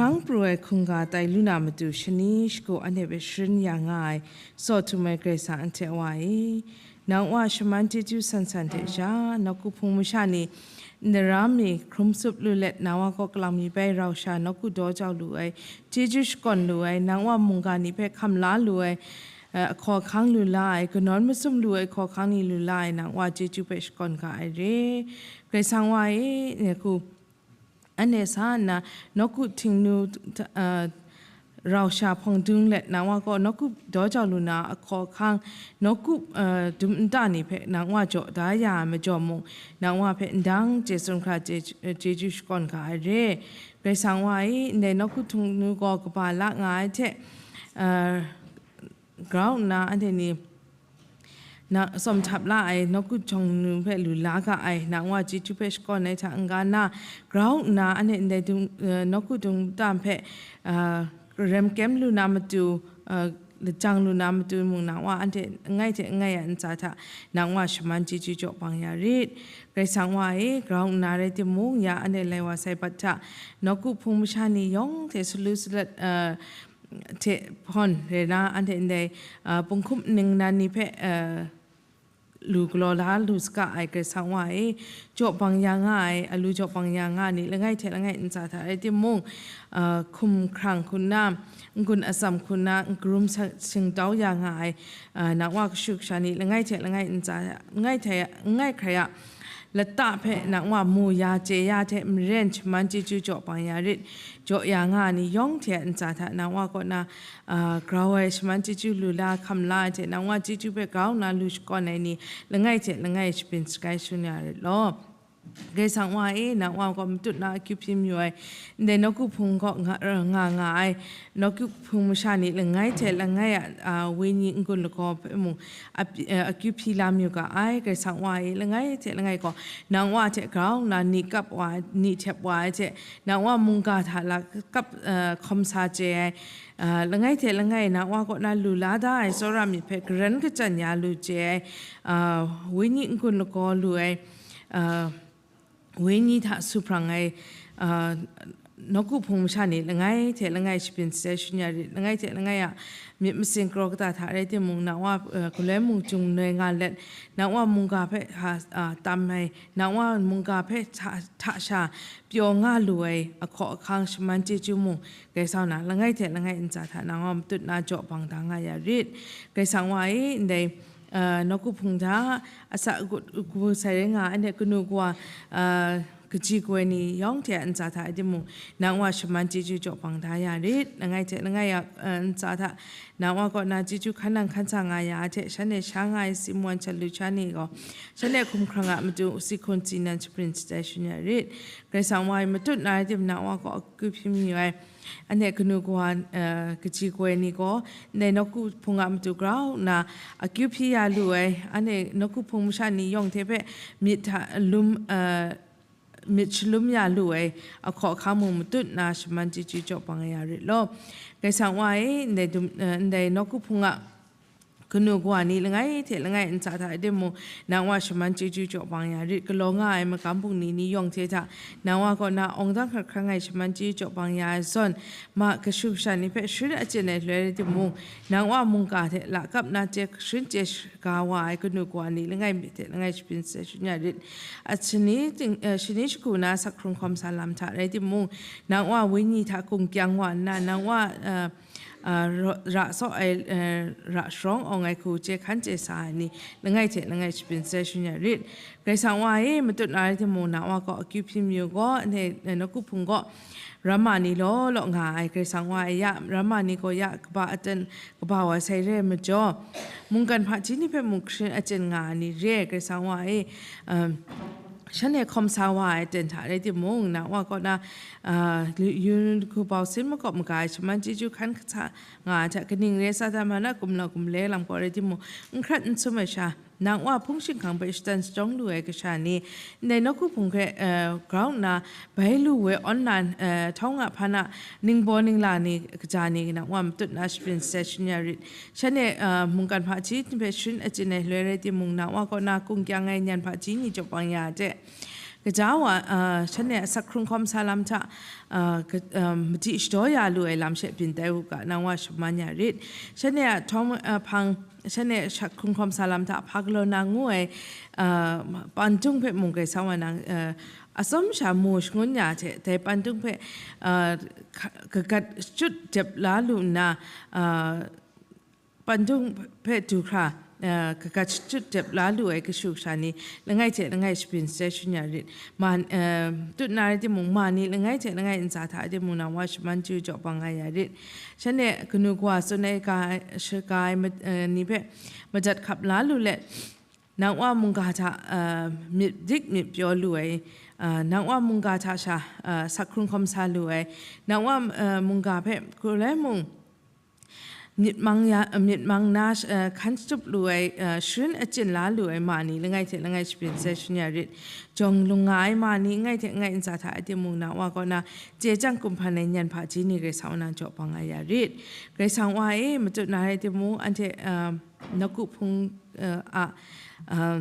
Hpang pru ai hkungga tai lu na matu shani shagu anhte hpe sharin ya nga ai, tsaw htum ai Karai Kasang anhte a Wa e, nang Wa shaman chyeju san san hte sha, nawku hpung masha ni, ndaram mi hkrum tsup lu let, nang Wa kaw kalang mi bai rau sha nawku daw jau lu ai, chyeju shakawn lu ai, nang Wa mungga ni hpe hkam la lu ai, eh, ahkaw ahkang lu la ai, kanawn masum lu ai ahkaw ahkang ni lu la ai, nang Wa chyeju hpe shakawn ga ai re. Karai Kasang Wa e, nawku anhte sa nna, nawku htingnu, uh, rau sha hpawng dung let, nang Wa kaw nawku daw jau lu na ahkaw ahkang, nawku, uh, dum nta ni hpe nang Wa jaw da ya ai majaw mung, nang Wa hpe ndang chye tsun hkra chye, chyeju shakawn ga ai re. Karai Kasang Wa e, ndai nawku htingnu gaw kaba la nga ai hte, uh, grau nna anhte ni na, tsawm htap la ai nawku htingnu hpe lu la ga ai, nang Wa chyeju hpe shakawn ai hta n-ga nna, grau nna anhte ndai dung, eh, nawku dung tam hpe, ah, rem kyem lu na matu, ah, lajang lu na matu mung, nang Wa anhte langai hte langai a ntsa hta nang Wa shaman chyeju jaw bang ya rit. Karai Kasang Wa e, grau nna rai timung, ya anhte lai wa sai bat hta, nawku hpung masha ni yawng hte salu salat, ah, hte hpawn re na, anhte ndai, ah, punghkum ning nan ni hpe, ah, lu galaw la lu saga ai Karai Kasang Wa e, jaw bang ya nga ai, alu jaw bang ya nga ai ni langai hte langai ntsa hta rai timung, ah, hkum hkrang hku nna, n-gun atsam hku nna, n-, karum sa-, shingtau ya nga ai, ah, nang Wa kashu kasha ni langai hte langai ntsa, langai hte, langai hkrai a, lata hpe nang Wa mu ya, chye ya hte maren shaman chyeju jaw bang ya rit, jaw ya nga ai ni yawng hte a ntsa hta nang Wa kaw na, ah, grau ai shaman chyeju lu la, hkam la ai hte nang Wa chyeju hpe grau nna lu shakawn ai ni langai hte langai shaprin shagai shun ya rit law. Karai Kasang Wa e, nang Wa kaw matut na akyu hpyi mayu ai, ndai nawku hpung kaw nga, nga nga ai, nawku hpung masha ni langai hte langai a, a, wenyi n-gun lagaw hpe mung, a, a, akyu hpyi la mayu ga ai, Karai Kasang Wa e, langai hte langai gaw, nang Wa hte grau nna ni kap wa, ni htep wa ai hte, nang Wa mungga hta lakap, a, hkawm sa chye ai, a, langai hte langai nang Wa kaw na lu la da ai tsawra myit hpe garan kachyan ya lu chye ai, a, wenyi n-gun lagaw lu ai, a, wenyi hta su hprang ai, a, nawku hpung masha ni langai hte langai shaprin shagai shun ya rit, langai hte langai a myit masin kraw kata hta rai timung, nang Wa, a, galoi mung chyum noi nga let, nang Wa mungga hpe ha, a, tam ai, nang Wa mungga hpe hta, hta sha pyaw nga lu ai ahkaw ahkang shaman chyeju mung, Karai Kasang na langai hte langai ntsa hta nang Wa matut na jaw bang da nga ya rit. Karai Kasang Wa e, ndai, ah, nawku hpung hta, asak agut kabu sai rai nga ai, anhte kanu kawa, ah, kaji kawa ni yawng hte a ntsa hta rai timung, nang Wa shaman chyeju jaw bang da ya rit. Langai hte langai a, ah, ntsa hta, nang Wa kaw na chyeju hkan nang hkan sa nga ya ai hte, shanhte sha nga ai si wan shat lu sha ni gaw, shanhte hkum hkrang a matu si hkun si nan shaprin shagai shun ya rit. Karai Kasang Wa e matut na rai tim, nang Wa kaw akyu hpyi mayu ai, anhte kanu kawa, eh, kaji kawa ni gaw, ndai nawku hpung a matu grau nna akyu hpyi ya lu ai, anhte nawku hpung masha ni yawng hte hpe myit hta lum, eh, myit shalum ya lu ai ahkaw ahkang mung matut na shaman chyeju jaw bang ya rit law. Karai Kasang Wa e, ndai dum, eh, ndai nawku hpung a kanu kawa ni langai hte langai ntsa hta rai timung, nang Wa shaman chyeju jaw bang ya rit. Galaw nga ai magam bungli ni yawng hte hta, nang Wa kaw na awng dang hkrat hkra ngai shaman chyeju jaw bang ya ai zawn, ma kashu kasha ni hpe sharin achyin ai shaloi rai timung, nang Wa mungga hte lakap na chye sharin chye shaga wa ai kanu kawa ni langai mi hte langai shaprin shagai shun ya rit. A shani ting, eh, shani shagu na sak hkrung hkawm sa lam hta rai timung, nang Wa wenyi hta kungkyang wa nna, nang Wa, eh, ah, ra, ra saw ai, eh, ra sharawng awng ai hku chye hkan chye sa ai ni langai hte langai shaprin shagai shun ya rit. Karai Kasang Wa e, matut na rai timung, nang Wa kaw akyu hpyi mayu gaw, anhte, eh, nawku hpung gaw ramma ni law law nga ai, Karai Kasang Wa e, ya ramma ni gaw ya kaba aten kaba wa sai re ai majaw, mungkan hpaji ni hpe mung sharin achyin nga ai ni re ai, Karai Kasang Wa e, um, shanhte hkawm sa wa ai aten hta rai timung, nang Wa kaw na, ah, yu-, yun hku bau sin makawp maga ai shaman chyeju hkan sa nga ai hta, kaning re ai, Satan ma na gumlau gumle lam gaw rai timung, n hkrat n sum ai sha, nang Wa hpung shing hkang hpe shatan shajawng lu ai kasha ni, ndai nawku hpung hpe, eh, grau nna bai lu ai online, eh, htawng a hpa na ningbaw ningla ni kaja ni nang Wa matut na shaprin shagai shun ya rit. Shanhte, eh, mungkan hpaji hpe sharin achyin ai shaloi rai timung, nang Wa kaw na kungkyang ai nyan hpaji ni jaw bang ya ai hte, Gaja wa, uh, shanhte a sak hkrung hkawm sa lam hta, uh, ka- um, madi shadaw ya lu ai lam she byin tai u ga, nang wa shaman ya rit. Shanhte a htawng, uh, hpang, shanhte a sak hkrung hkawm sa lam hta hpa galaw na ngu ai, uh, pandung hpe mung Karai Kasang wa nang, uh, atsawm sha mu shangun ya hte, dai pandung hpe, uh, ka- kagat shachyut dep la lu nna, uh, pandung hpe du hkra, uh, kagat shachyut dep la lu ai kashu kasha ni langai hte langai shabyin shatsai shan ya rit. Ma, uh, tut na rai timung, ma ni langai hte langai ntsa hta rai timung, nang wa shaman chyeju jaw bang nga ya rit. Shanhte kanu kawa tsun ai ga, shaga ai ma- uh, ni hpe madat hkap la lu let, nang wa mungga hta, uh, myit dik myit pyaw lu ai, uh, nang wa mungga hta sha, uh, sak hkrung hkawm sa lu ai, nang wa, uh, mungga hpe galoi mung myit mang ya, myit mang na, uh, hkan shatup lu ai, uh, sharin achyin la lu ai ma ni langai hte langai shabyin shatsai shan ya rit. Jawng lung nga ai ma ni langai hte langai ntsa hta rai timung, nang wa kaw na chye chyang kumhpan ai nyan hpaji ni Karai Kasang wa nang jaw bang nga ya rit. Karai Kasang wa e, matut na rai timung, anhte, uh, nawku hpung, uh, a, uh,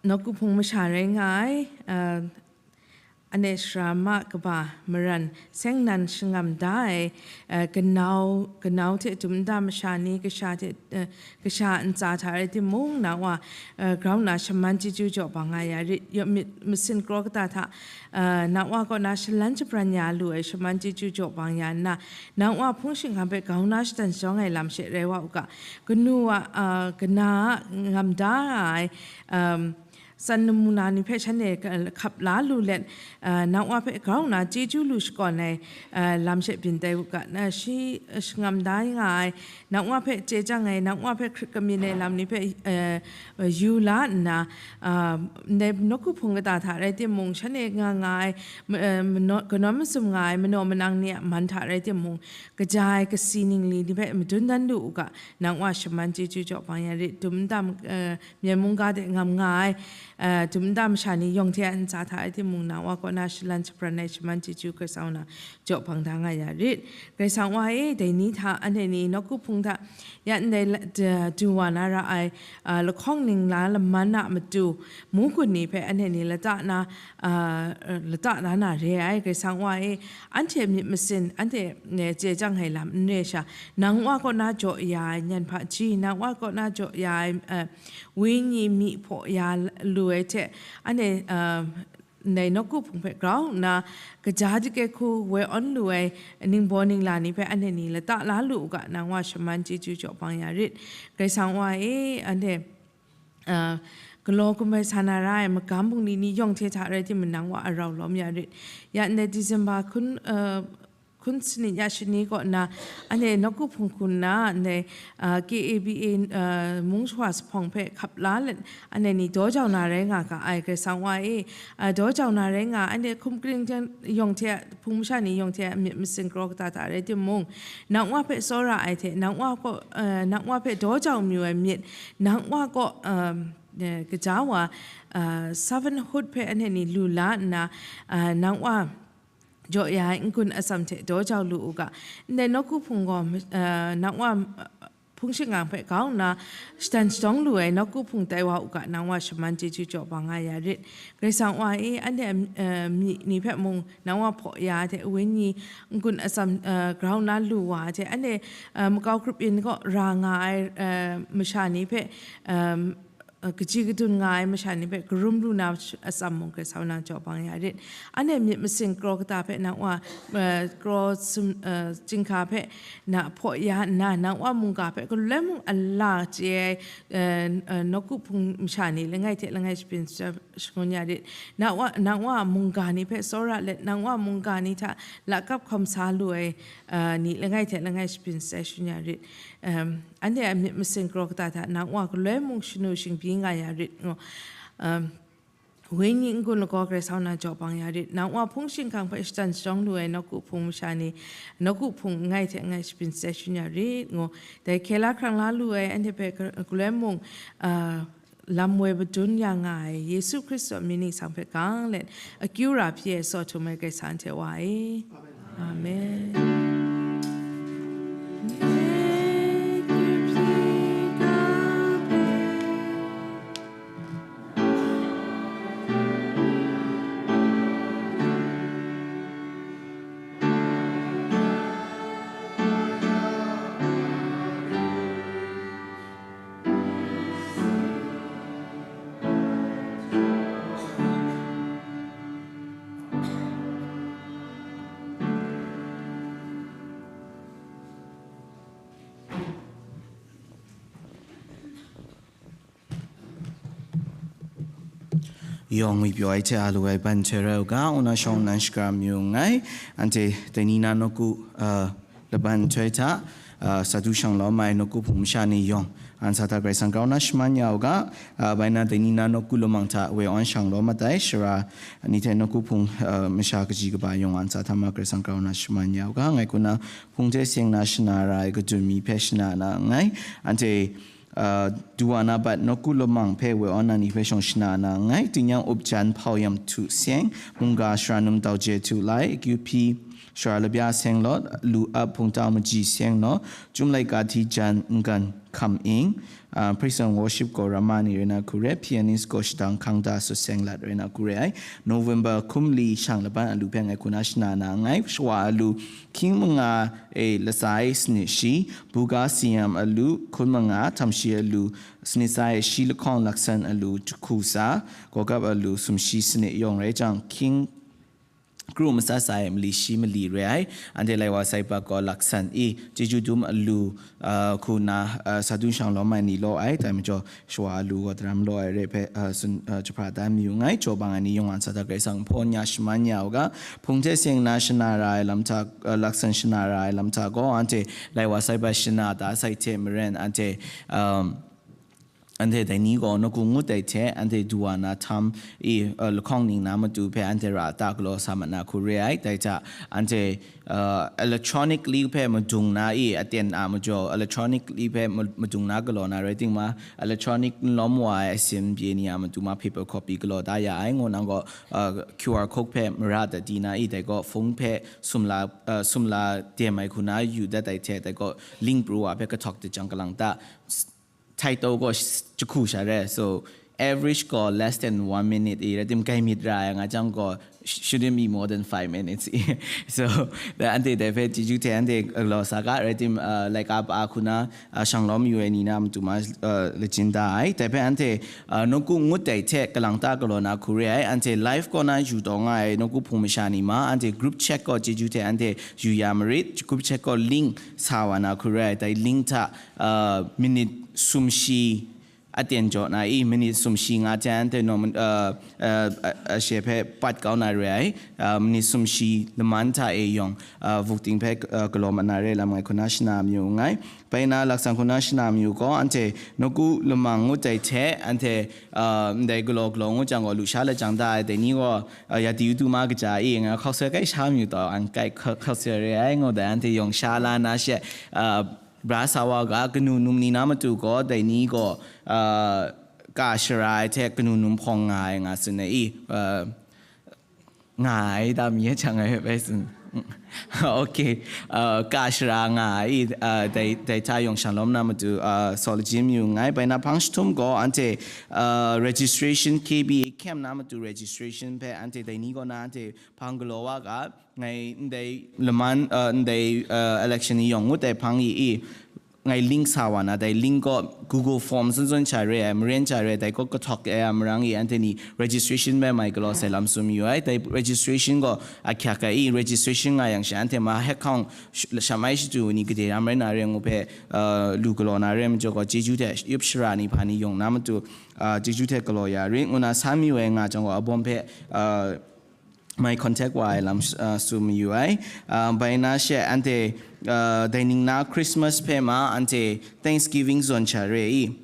nawku hpung masha rai nga ai, uh, anhte sara ma kaba maran seng nan shangam da ai, uh, kanau, kanau hte dum nta masha ni, kasha hte, uh, kasha ntsa hta rai timung, nang wa, uh, grau nna shaman chyeju jaw bang nga ya rit. Yaw myit masin kraw kata hta, uh, nang wa kaw na shalan shabran ya lu ai shaman chyeju jaw bang ya nna, nang wa hpung shingkang hpe grau nna shatan shadawng ai lam she rai wa u ga, kanu a, uh, kana a ngamda nga ai, um, tsan namuna ni hpe shanhte ka- hkap la lu let, uh, nang wa hpe grau nna chyeju lu shakawn ai, uh, lam she byin tai u ga, na shi, uh, shangam da nga ai, nang wa hpe chye chyang ai, nang wa hpe hkrit kamyin ai lam ni hpe, uh, yu la nna, uh, ndai nawku hpung kata hta rai timung, shanhte nga nga ai, ma- uh, manaw- kanawn masum nga ai manaw manang ni a man hta rai timung, kaja ai kasi ningli ni hpe madun dan lu u ga, nang wa shaman chyeju jaw bang ya rit. Dum nta, uh, myen mungga de ngam nga ai, uh, dum nta masha ni yawng hte a ntsa hta rai timung, nang wa kaw na shalan shabran ai shaman chyeju Karai Kasang wa nang jaw bang da nga ya rit. Karai Kasang wa e, dai ni hta anhte ni nawku hpung hta ya ndai la- d- du wa na ra ai, uh, lahkawng ningla laman a matu, munggun ni hpe anhte ni lata na, uh, lata na na re ai. Karai Kasang wa e, anhte myit masin, anhte, eh, chye chyang ai lam n re sha, nang wa kaw na jaw ya ai nyan hpaji, nang wa kaw na jaw ya ai, uh, wenyi myi hpaw ya lu ai hte, anhte, uh, ndai nawku hpung hpe grau nna, kaja dike hku woi awn lu ai ningbaw ningla ni hpe anhte ni lata la lu u ga, nang wa shaman chyeju jaw bang ya rit. Karai Kasang wa e, anhte, uh, galaw gumai sa na ra ai magam bungli ni yawng hte hta rai timung, nang wa arau lawm ya rit. Ya ndai December hkun, uh, hkun sanit ya shani kaw na, anhte nawku hpung hku nna, ndai, uh, K A B A, uh, mung shawa jahpawng hpe hkap la let, anhte ni daw jau na rai nga ga ai. Karai Kasang wa e, uh, daw jau na rai nga, anhte hkum kaning jan yawng hte a, hpung masha ni yawng hte a myit masin kraw kata hta rai timung, nang wa hpe tsawra ai hte, nang wa kaw, uh, nang wa hpe daw jau mayu ai myit, nang wa kaw, um, eh, kaja wa, uh, servanthood hpe anhte ni lu la nna, uh, nang wa jaw ya ai n-gun atsam hte daw jau lu u ga, ndai nawku hpung gaw, uh, nang wa, uh, hpung shingkang hpe grau nna shadan shadawng lu ai nawku hpung tai wa u ga, nang wa shaman chyeju jaw bang nga ya rit. Karai Kasang wa e, anhte a, uh, myi ni hpe mung nang wa hpaw ya ai hte, wenyi n-gun atsam, uh, grau nna lu wa ai hte, anhte, uh, makau grup yin kaw ra nga ai, uh, masha ni hpe, um, uh, kaji kadun nga ai masha ni hpe karum lu na sh- atsam mung Karai Kasang wa nang jaw bang ya rit. Anhte myit masin kraw kata hpe nang wa, uh, kraw sum, uh, chyinghka hpe na hpaw ya nna, nang wa mungga hpe galoi mung a la chye ai, uh, uh, nawku hpung masha ni langai hte langai shabyin sha- shangun ya rit. Nang wa, nang wa mungga ni hpe tsawra let, nang wa mungga ni hta lakap hkawm sa lu ai, uh, ni langai hte langai shabyin shatsai shan ya rit. Um, anhte a myit masin kraw kata hta nang wa galoi mung shanu shingbyi nga ya rit, ngu, um, wenyi n-gun lagaw Karai Kasang wa nang jaw bang ya rit. Nang wa hpung shingkang hpe shadan shadawng lu ai nawku hpung masha ni, nawku hpung langai hte langai shabyin shatsai shan ya rit, ngu. Dai hkye la hkrang la lu ai anhte hpe ga- galoi mung, uh, lam woi madun ya nga ai Yesu Hkristu a mying ningsang hpe gang let, akyu ra hpyi ai tsaw htum ai Karai Kasang hte wa e. Amen. Yawng ngwi pyaw ai hte a lu ai ban nhtoi rai u ga, ngu na shawng nnan shakra mayu nngai. Anhte dai ni na nawku, uh, laban nhtoi hta, uh, sa du shang lawm ai nawku hpung masha ni yawng, ansa hta Karai Kasang grau na shaman ya u ga, uh, bai na dai ni na nawku lamang hta woi awn shang lawm mat ai, shara ni hte nawku hpung, uh, masha kaji kaba yawng ansa hta ma Karai Kasang grau na shaman ya u ga, ngai ku na hpung hte seng na shana ra ai kadun mi hpe shana na nngai. Anhte uh, du wa na bat nawku lamang hpe woi awn na ni hpe shawng shana na nngai. Tingnyang up jan hpau yam htu seng, mungga shara num tau je htu lai, akyu hpyi shara labya seng law, lu ap hpungtau maji seng law, chyum laika hti jan n-gan hkam ing, uh, praise and worship gaw rama ni rai na hku re, pianist gaw shadang hkang da sut seng lat rai na hku re ai. November hkum li shang laban alu hpe ngai hku na shana na nngai. Shawa alu hkying manga e latsa e sanit shi, buga siyam alu hkun manga, htam shi alu sanit tsa e shi lahkawng, laksan alu jahku tsa, gawgap alu sumshi sanit yawng rai jang, hkying kru matsat tsa e mali shi mali re ai. Anhte lai wa sai pak gaw laksan i, chyeju dum alu, uh, hku na, uh, sa du shang lawm ai ni law ai, dai majaw, shawa alu gaw daram law ai re hpe, uh, sun, uh, jahpra dan mayu nngai. Jaw bang ai ni yawng ansa hta Karai Kasang hpaw n ya shaman ya u ga, hpung hte seng na shana ra ai lam hta, uh, laksan shana ra ai lam hta gaw, anhte lai wa sai bat shana da sai hte maren, anhte, um, anhte dai ni gaw nawku ngut ai hte, anhte du wa na htam i, uh, lahkawng ning na matu hpe anhte ra ta galaw sa mat na hku re ai. Dai hta, anhte uh, electronically hpe madung na i, aten a majaw, electronically hpe ma-, madung na galaw na rai ting ma, electronic n lawm wa ai asin pye ni a matu ma paper copy galaw da ya ai, ngu nang gaw, uh, Q R code hpe mara dat di na i, dai gaw phone hpe sumla, uh, sumla dem ai hku na yu dat ai hte, dai gaw link pru wa hpe kahtawk dajang kalang ta, s-, title gaw sh-, jahku sha re. So, average gaw less than one minute i, rai tim gai myit ra ai nga jang gaw, sh-, shouldn't be more than five minutes i. So, da anhte dai hpe chyeju hte anhte galaw sa ga, rai tim, uh, laika pa hku na, uh, shang lawm yu ai ni na matu ma, uh, lajin da ai. Dai hpe anhte, uh, nawku ngut ai hte kalang ta galaw na hku re ai. Anhte live kaw na yu taw nga ai nawku hpung masha ni ma, anhte group chat gaw chyeju hte anhte yu ya marit. Group chat gaw link sa wa na hku re ai. Dai link hta, uh, minute sumshi aten jaw na i, minute sumshi nga hte anhte normal, uh, uh, uh, ashe hpe pat kau na re ai, uh, minute sumshi laman hta e yawng, uh, vuk ting hpe, uh, galaw mat na re lam ngai hku na shana mayu nngai. Bai na laksan hku na shana mayu gaw, anhte nawku lamang ngut ai hte, anhte, uh, ndai galaw galaw ngut jang gaw, lusha lajang da ai, dai ni gaw, uh, ya di utu ma kaja i, nga hkau soi kai sha mayu taw, an kai hkau, hkau soi re ai, ngu dai anhte yawng sha la na she, uh, bra sa wa ga, kanu num ni na matu gaw, dai ni gaw, ah, ka shara ai hte kanu num hpawng nga ai nga tsun ai i, ah, nga ai da mi e chang ai bai tsun. Okay, ah, ka shara nga ai i, ah, dai, dai hta yawng shang lawm na matu, ah, saw lajin mayu nngai. Bai na hpang jahtum gaw, anhte, ah, registration K B A camp na matu registration hpe anhte dai ni kaw na anhte hpang galaw wa ga, ngai ndai laman, uh, ndai, uh, election ni yawng ngut ai hpang i, i, ngai link sa wa na, dai link gaw Google Form zawn zawn cha re ai, maren cha re ai, dai gaw kahtawk ai a marang i, anhte ni registration bai mai galaw sai lam tsun mayu ai, dai registration gaw ahkyak ai i, registration nga yang she, anhte ma hek hkawng sh-, shamai shatu ni gade ram rai na re ngu hpe, uh, lu galaw na re majaw gaw, chyeju hte yup shara ni hpa ni yawng na matu, uh, chyeju hte galaw ya rit, ngu na san mayu ai nga jang gaw, abawm hpe, uh, mai contact wa ai lam, uh, tsun mayu ai. Uh, bai na she anhte, uh, dai ning na Christmas hpe ma anhte Thanksgiving zawn cha re i,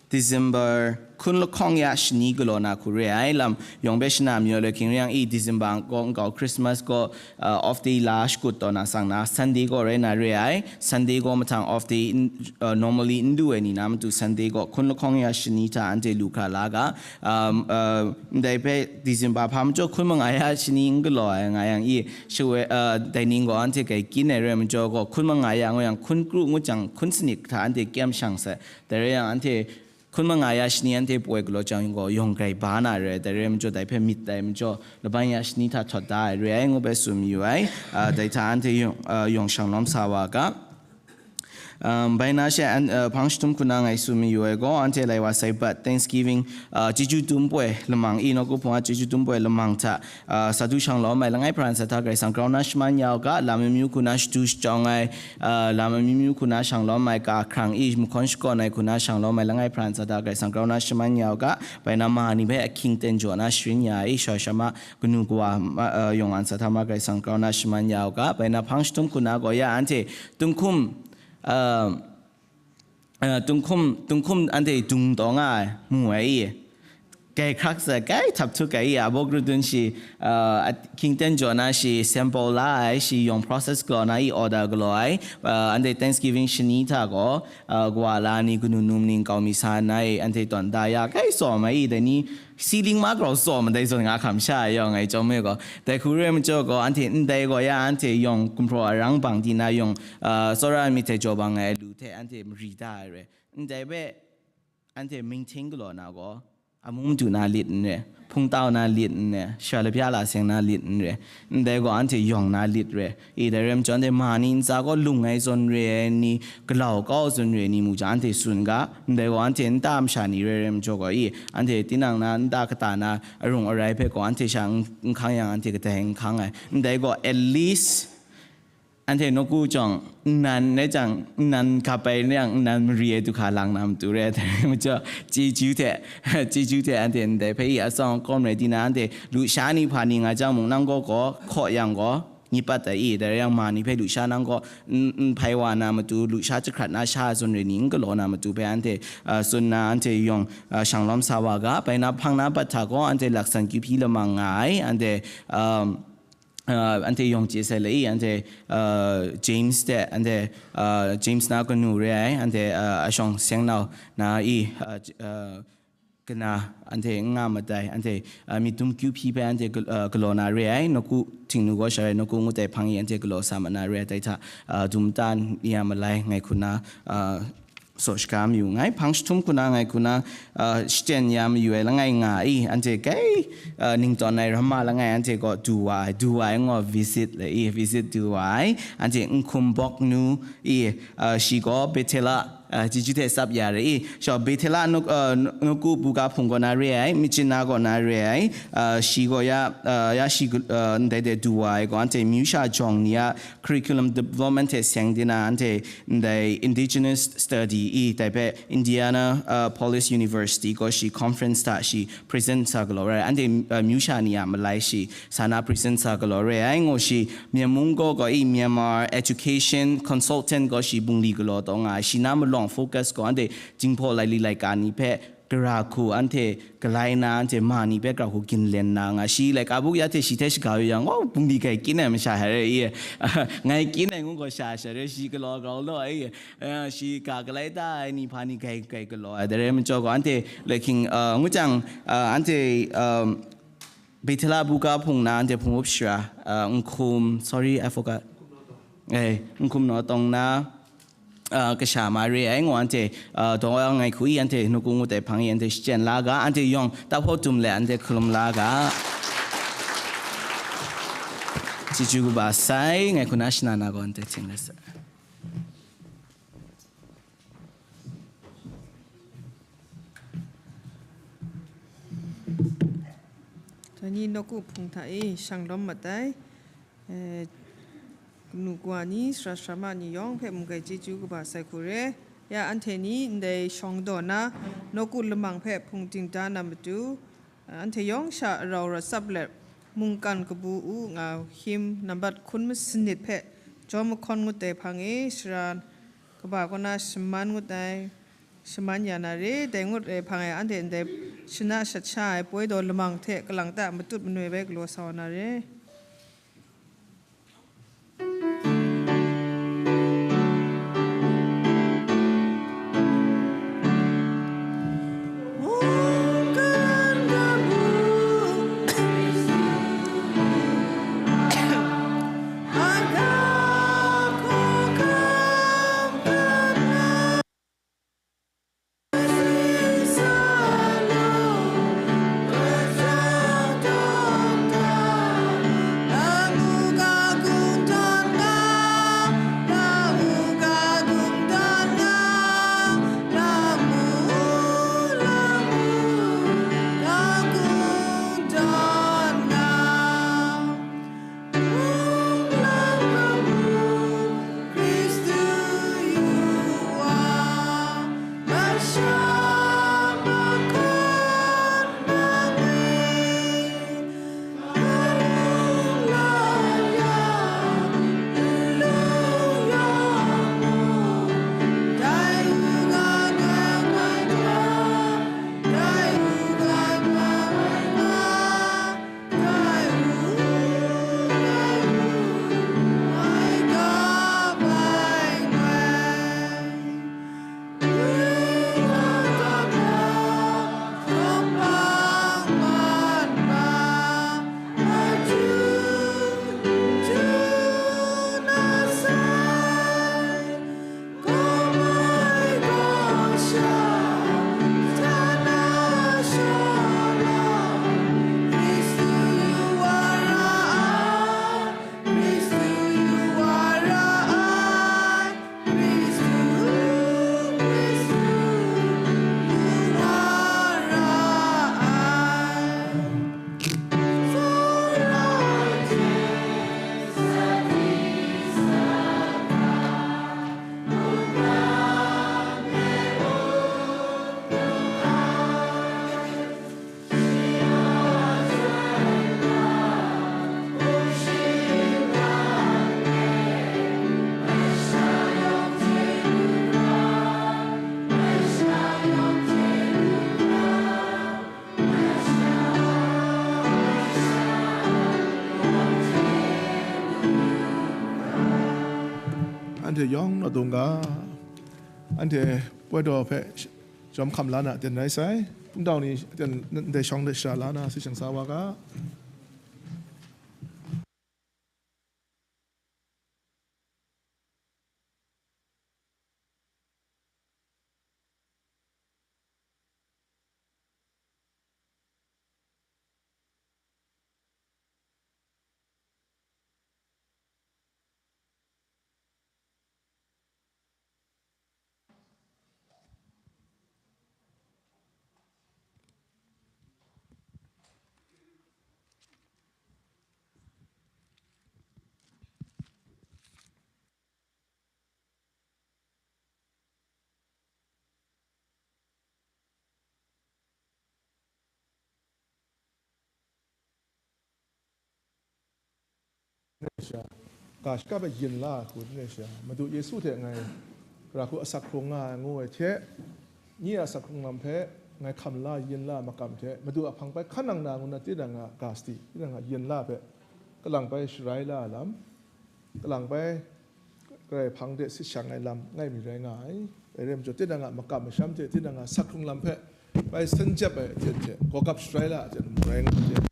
December hkun lahkawng ya shani galaw na hku re ai lam yawng hpe shana mayu ai, hkying ring yang i, December gaw nkau Christmas gaw, uh, off day la shakut taw na sang na, Sunday gaw rai na re ai, Sunday gaw mahtang off day n-, uh, normally n du ai ni na matu Sunday gaw hkun lahkawng ya shani hta anhte lu hkra la ga, um, uh, ndai hpe December hpa majaw hkun manga ya shani n galaw ai nga yang i, shawe, uh, dai ning gaw anhte grai kyin ai rai majaw gaw, hkun manga ya ngu yang, hkun kru ngut jang, hkun sanit hta anhte kyam shang sai. Dai rai yang, anhte hkun manga ya shani anhte poi galaw jang gaw, yawng grai ba na re ai, dai rai majaw, dai hpe myit dai majaw, laban ya shani hta htawt da ai re ai, ngu bai tsun mayu ai. Uh, dai hta anhte yawng, uh, yawng shang lawm sa wa ga. Um, bai na she an, uh, hpang jahtum hku na ngai tsun mayu ai gaw, anhte lai wa sai bat Thanksgiving, uh, chyeju dum poi lamang i, nawku hpung a chyeju dum poi lamang hta, uh, sa du shang lawm ai langai hpara ntsa hta Karai Kasang grau na shaman ya u ga, lam amyu hku na shadu shajawng ai, uh, lam amyu myu hku na shang lawm ai, ka hkrang i mahkawn shakawn ai hku na shang lawm ai langai hpara ntsa hta Karai Kasang grau na shaman ya u ga, bai na ma ni hpe ahkying ten jaw na sharin ya ai, sha sha ma, kanu kawa ma, uh, yawng a ntsa hta ma Karai Kasang grau na shaman ya u ga, bai na hpang jahtum hku na gaw ya anhte tunghkum, uh, uh, tunghkum, tunghkum anhte dung taw nga ai, mu ai i, kai hkrak sa, kai htap htuk ai i, a baw kru dun shi, uh, ahkying ten jaw na shi, sample la ai, shi yawng process galaw na i, order galaw ai, uh, anhte Thanksgiving shani hta gaw, uh, kawa la ni, kanu num ning kau mi sa na i, anhte tawn da ya, kai tsawm ai i, dai ni, ceiling ma grau tsawm ai dai zawn nga hkam sha ai yawng ai chyawm e gaw, dai hku re ai majaw gaw, anhte ndai gaw ya, anhte yawng gumhpraw arang bang di na yawng, uh, tsawra ai myit hte jaw bang ai lu hte anhte mari da ai re. Ndai hpe anhte maintain galaw na gaw, amu madu na lit n re, hpungtau na lit n re, sha labya la seng na lit n re. Ndai gaw anhte yawng na lit re. I dai rai majaw, anhte ma ni ntsa gaw lung ai zawn re ai ni, galau kau zawn re ai ni mu jang, anhte tsun ga. Ndai gaw anhte nta masha ni rai rai majaw gaw, i, anhte tinang na nta kata na arung arai hpe gaw, anhte sha n, n hkang yang, anhte kadai n hkang ai. Ndai gaw at least, anhte nawku chyawng nnan rai jang, nnan gap ai rai yang, nnan mari ai du hka lang na matu re ai, dai rai majaw, chyeju hte, chyeju hte anhte ndai hpe i atsawm akawm rai di na, anhte lusha ni hpa ni nga jang mung, nang gaw gaw hkaw yang gaw, nyi pat ai i, dai rai yang, ma ni hpe lusha nang gaw n, n hpai wa na matu, lusha jahkrat na sha zawn re ni n galaw na matu hpe anhte, a, tsun na, anhte yawng, a, shang lawm sa wa ga, bai na hpang na bat hta gaw, anhte laksan kyu hpyi lamang nga ai, anhte, um, uh, anhte yawng chye sai le i, anhte, uh, James hte, anhte, uh, James na kanu re ai, anhte, uh, a shawng seng nau na i, uh, j-, uh, kana, anhte n nga matai, anhte, uh, myit dum kyu hpyi hpe anhte gal-, uh, galaw na re ai, nawku htingnu gaw sha rai, nawku ngut ai hpang i anhte galaw sa ma na re ai, dai hta, uh, dum ta n ya malai, ngai hku na, uh, saw shaga mayu nngai. Hpang jahtum hku na ngai hku na, uh, shachyen ya mayu ai langai nga i, anhte kai, uh, ningtawn ai ramma langai anhte gaw du wa ai, du wa ai ngaw visit le i, visit du wa ai, anhte Nhkum Bawk Nu i, uh, shi gaw Bethela, uh, chyeju hte tsap ya re i, shaw Bethela nawk-, uh, nawku buga hpung kaw na re ai, Myitkyina kaw na re ai, uh, shi gaw ya, uh, ya shi, uh, ndai de du wa ai gaw, anhte amyu sha jawng ni a curriculum development hte seng di na, anhte ndai Indigenous Study i, dai hpe Indiana, uh, Polis University gaw shi conference hta shi present sa galaw re ai, anhte, uh, amyu sha ni a malai shi sa na present sa galaw re ai, ngu shi Myen Mung gaw gaw i Myanmar Education Consultant gaw shi bungli galaw taw nga ai, shi na malawng focus gaw anhte Jinghpaw laili laika ni hpe gara hku anhte galai na, anhte ma ni hpe gara hku ginlen na nga, shi laika buk ya hte shi hte shaga yu yang, oh, bungli gai kyin ai masha hai re i, ngai kyin ai ngu gaw sha sha re, shi galaw grau law ai, eh, shi ga galai ta ai ni hpa ni gai, gai galaw ai, dai rai majaw gaw, anhte, like, uh, ngu jang, uh, anhte, um, Bethela buga hpung na, anhte hpung up shara, uh, Nhkum, sorry, I forgot. Eh, Nhkum Naw Tawng na, uh, kasha ma re ai, ngu anhte, uh, daw ngai hku i, anhte nawku ngut ai hpang i, anhte shachyen la ga, anhte yawng tahpaw dum let, anhte hkalum la ga. Chyeju kaba sai, ngai hku na shana na gaw anhte hting let sai. Dai ni nawku hpung hta e shang lawm mat ai, eh, kanu kawa ni, sara sarama ni yawng hpe munggai chyeju kaba sai hku re. Ya anhte ni ndai shawng daw na, nawku lamang hpe hpung dingda na matu, anhte yawng sha rau rawt tsap let, mungkan kabu u nga hkyim nambat hkun masanit hpe, jawm mahkawn ngut ai hpang e, sara kaba kaw na shaman ngut ai, shaman ya na re, dai ngut ai hpang e, anhte ndai shana shat sha ai poi daw lamang hte kalang ta matut manoi bai galaw sa wa na re. Yawng naw dung ga, anhte poi daw hpe jawm hkam la na aten rai sai. Hpungtau ni aten ndai shawng de shara la na, si shang sa wa ga. Sha, ga shaka hpe yin la ai hku n rai sha, Madu Yesu hte ngai ra hku asak hkrung nga ai ngu ai hte, nye a asak hkrung lam hpe ngai hkam la, yin la ai makam hte, Madu a hpang bai hkan nang na ngu na, tinang a ga sadi, tinang a yin la hpe kalang bai sharai la ai lam, kalang bai Karai hpang de sit shang ai lam ngai mi rai nga ai. Dai rai majaw, tinang a makam masham hte tinang a asak hkrung lam hpe bai san jep ai aten hte, gawgap sharai la ai aten mung rai nga ai.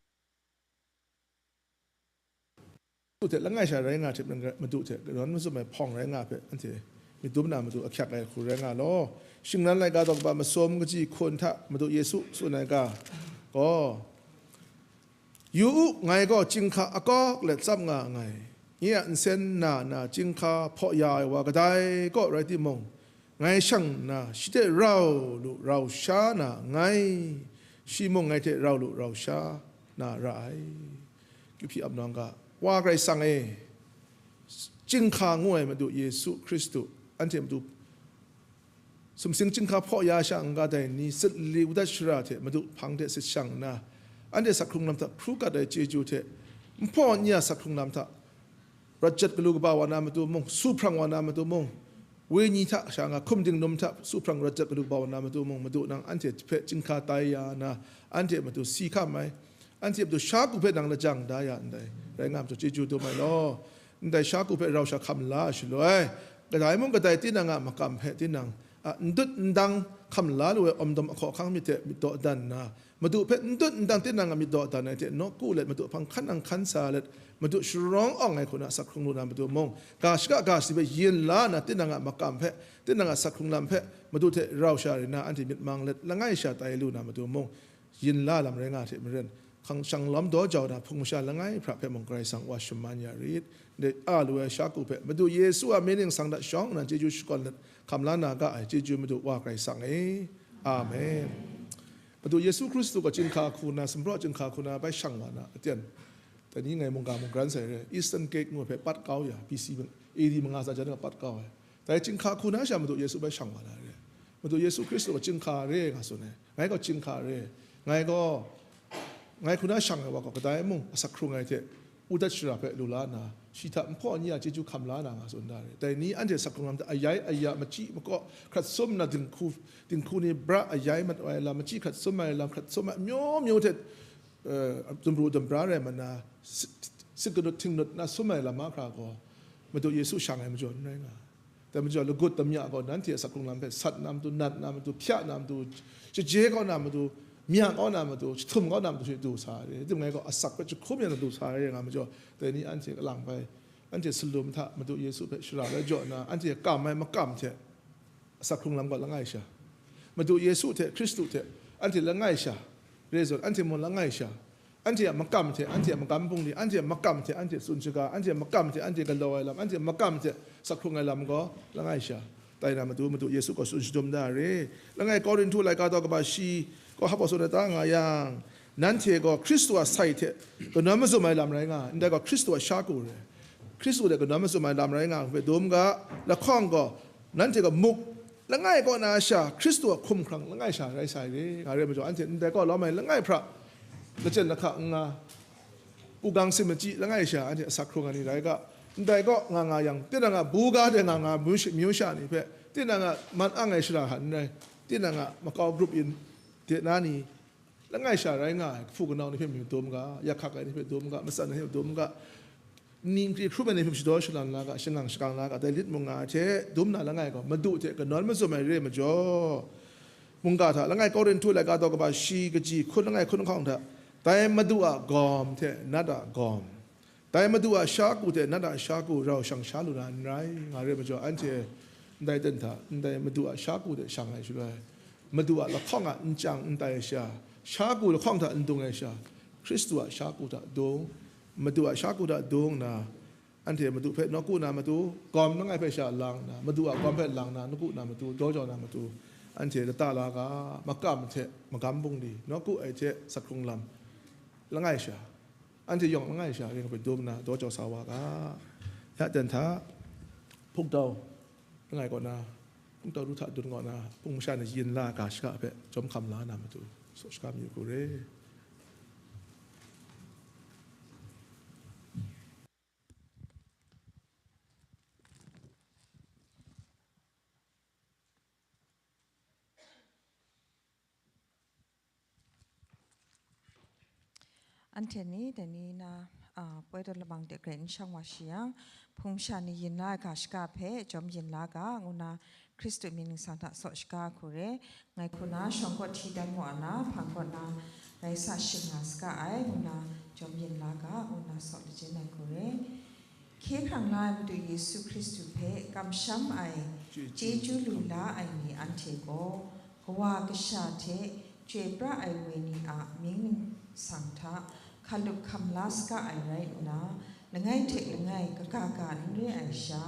Madu hte langai sha rai nga hte, Madu hte kanawn mazum ai hpawng rai nga hpe, anhte myit dum na matu ahkyak ai hku rai nga law. Shingnan laika daw kaba masum kaji hkun hta Madu Yesu tsun ai ga gaw, "Yu u, ngai gaw chyinghka akawk let tsap nga nngai. Nye a nsen na na chyinghka hpaw ya ai wa kadai kaw rai timung, ngai shang nna shi hte rau lu rau sha na nngai, shi mung ngai hte rau lu rau sha na ra ai." Kyu hpyi ap nawng ga, Wa Karai Kasang e, chyinghka ngu ai Madu Yesu Hkristu, anhte Madu sumsing chyinghka hpaw ya sha n-ga dai ni, sit li, udat shara hte Madu hpang de sit shang nna, anhte asak hkrung lam hta hkru kat ai chyeju hte, nhpaw nya asak hkrung lam hta rawt jat galu kaba wa na matu mung, su hprang wa na matu mung, wenyi hta sha nga hkum dingnum hta su hprang rawt jat galu kaba wa na matu mung, Madu nang anhte hpe chyinghka tai ya na, anhte Madu si hkam ai, anhte Madu sha ku hpe nang lajang da ya ndai, rai nga majaw chyeju dum ai law. Ndai sha ku hpe rau sha hkam la ai shaloi, kadai mung kadai tinang a makam hpe tinang a ndut ndang hkam la lu ai awmdawm ahkaw ahkang myit hte myit dawdan nna, Madu hpe ndut ndang tinang a myit dawdan ai hte nawku let Madu hpang hkan nang hkan sa let, Madu sharawng awng ai hku na asak hkrung lu na matu mung, ga shaka ga sadi hpe yin la na, tinang a makam hpe, tinang a asak hkrung lam hpe Madu hte rau sha rai na, anhte myit mang let langai sha tai lu na matu mung, yin la lam rai nga hte maren, hkang shang lawm daw jau na hpung masha langai hpra hpe mung Karai Kasang wa shaman ya rit. Ndai a lu ai sha ku hpe Madu Yesu a mying ningsang hta shawng nnan chyeju shakawn let hkam la na ga ai chyeju Madu Wa Karai Kasang e. Amen. Madu Yesu Hkristu gaw chyinghka hku na, sumpraw chyinghka hku na bai shang wa na aten, dai ni ngai mungga mung gran sai re, Eastern Gate ngu ai hpe pat kau ya, B C, A D manga tsa jan e pat kau ai. Dai chyinghka hku na sha Madu Yesu bai shang wa na re. Madu Yesu Hkristu gaw chyinghka re nga tsun ai. Ngai gaw chyinghka re. Ngai gaw, ngai hku na shang ai wa gaw kadai mung asak hkrung ai hte, udat shara hpe lu la nna, shi hta nhpaw ni a chyeju hkam la na nga tsun da re. Dai ni anhte asak hkrung lam hta ayai aya, machyi makaw, hkrat sum nna dinghku, dinghku ni bra ayai mat ai lam, machyi hkrat sum ai lam, hkrat sum ai amyu myu hte, eh, dumru dumbra rai mana, sit, sit kanut htingnut na sum ai lam mahkra gaw, Madu Yesu shang ai majaw n rai nga. Dai majaw, lagut damya gaw nanhte a asak hkrung lam hpe sat na matu, nat na matu, hpya na matu, shaje kau na matu, mya kau na matu, jahtum kau na matu hte du sa ai. Rai timung, ngai gaw asak hpe jahkum ya na du sa ai nga majaw, dai ni anhte kalang bai, anhte salum hta Madu Yesu hpe shara la jaw nna, anhte kam ai makam hte, asak hkrung lam gaw langai sha, Madu Yesu hte, Hkristu hte, anhte langai sha, re zawn, anhte mung langai sha, anhte a makam hte, anhte a magam bungli, anhte a makam hte, anhte tsun shaga, anhte a makam hte, anhte galaw ai lam, anhte a makam hte asak hkrung ai lam gaw langai sha, tai na matu, Madu Yesu gaw tsun shadum da re. Langai Korinhtu laika daw kaba shi gaw hpa tsun ai ta nga yang, nanhte gaw Hkristu a sai hte kanawn mazum ai lam rai nga ai, ndai gaw Hkristu a sha ku re. Hkristu hte kanawn mazum ai lam rai nga ai hpe dum ga, lahkawng gaw, nanhte gaw muk langai kaw na sha, Hkristu a hkum hkrang langai sha rai sai re, nga re majaw, anhte ndai kaw lawm ai langai hpra, lachyen lahka n nga, u gang si machyi langai sha, anhte asak hkrung ai ni rai ga, ndai kaw nga nga yang, tinang a buga de nga nga myu shi-, myu sha ni hpe, tinang a man ang ai shara hta n rai, tinang a makau grup yin de na ni, langai sha rai nga ai, kahpu kanau ni hpe myu dum ga, yak hkak ai ni hpe dum ga, matsan ai ni hpe dum ga, Nni nkri hkrum ai ni hpe shadaw shalan la ga, shangang shakang la ga, dai lit mung nga ai hte dum na langai gaw, Madu hte kanawn mazum ai re ai majaw, mungga hta langai Korinhtu laika daw kaba shi kaji hkun langai hkun lahkawng hta, dai Madu a gawm hte nat a gawm, dai Madu a sha ku hte nat a sha ku rau shang sha lu na n rai, nga re ai majaw, anhte ndai ten hta, ndai Madu a sha ku hte shang ai shaloi, Madu a lahkawng a n chyang n tai ai sha, sha ku lahkawng hta n dung ai sha, Hkristu a sha ku hta dung, Madu a sha ku hta dung nna, anhte Madu hpe nawku na matu, gawm langai hpe sha lang nna, Madu a gawm hpe lang na, nawku na matu, daw jau na matu, anhte lata la ga, makam hte magam bungli, nawku ai hte sakhkrung lam langai sha, anhte yawng langai sha, ring hpe dum nna, daw jau sa wa ga. Ya ten hta, hpungtau langai kaw na, hpungtau ru hta dun kaw na, hpung masha ni yin la ai ga shaka hpe jawm hkam la na matu, saw shaka mayu hku re. Anhte ni dai ni na, a, poi tawn lamang de grai n shang wa shi yang, hpung masha ni yin la ai ga shaka hpe jawm yin la ga, ngu na Hkristu mying ningsang hta saw shaka hku re. Ngai hku na shawng kaw hti dan mu a na, hpang kaw na rai sa shing nga saga ai, ngu na jawm yin la ga, ngu na saw lajin ai hku re. Hkye hkrang la ai Madu Yesu Hkristu hpe kamsham ai, chyeju lu la ai ni anhte gaw, kawa kasha hte chyoi pra ai Wenyi a mying ningsang hta hkalup hkam la saga ai rai nna, langai hte langai kaga ga n re ai sha,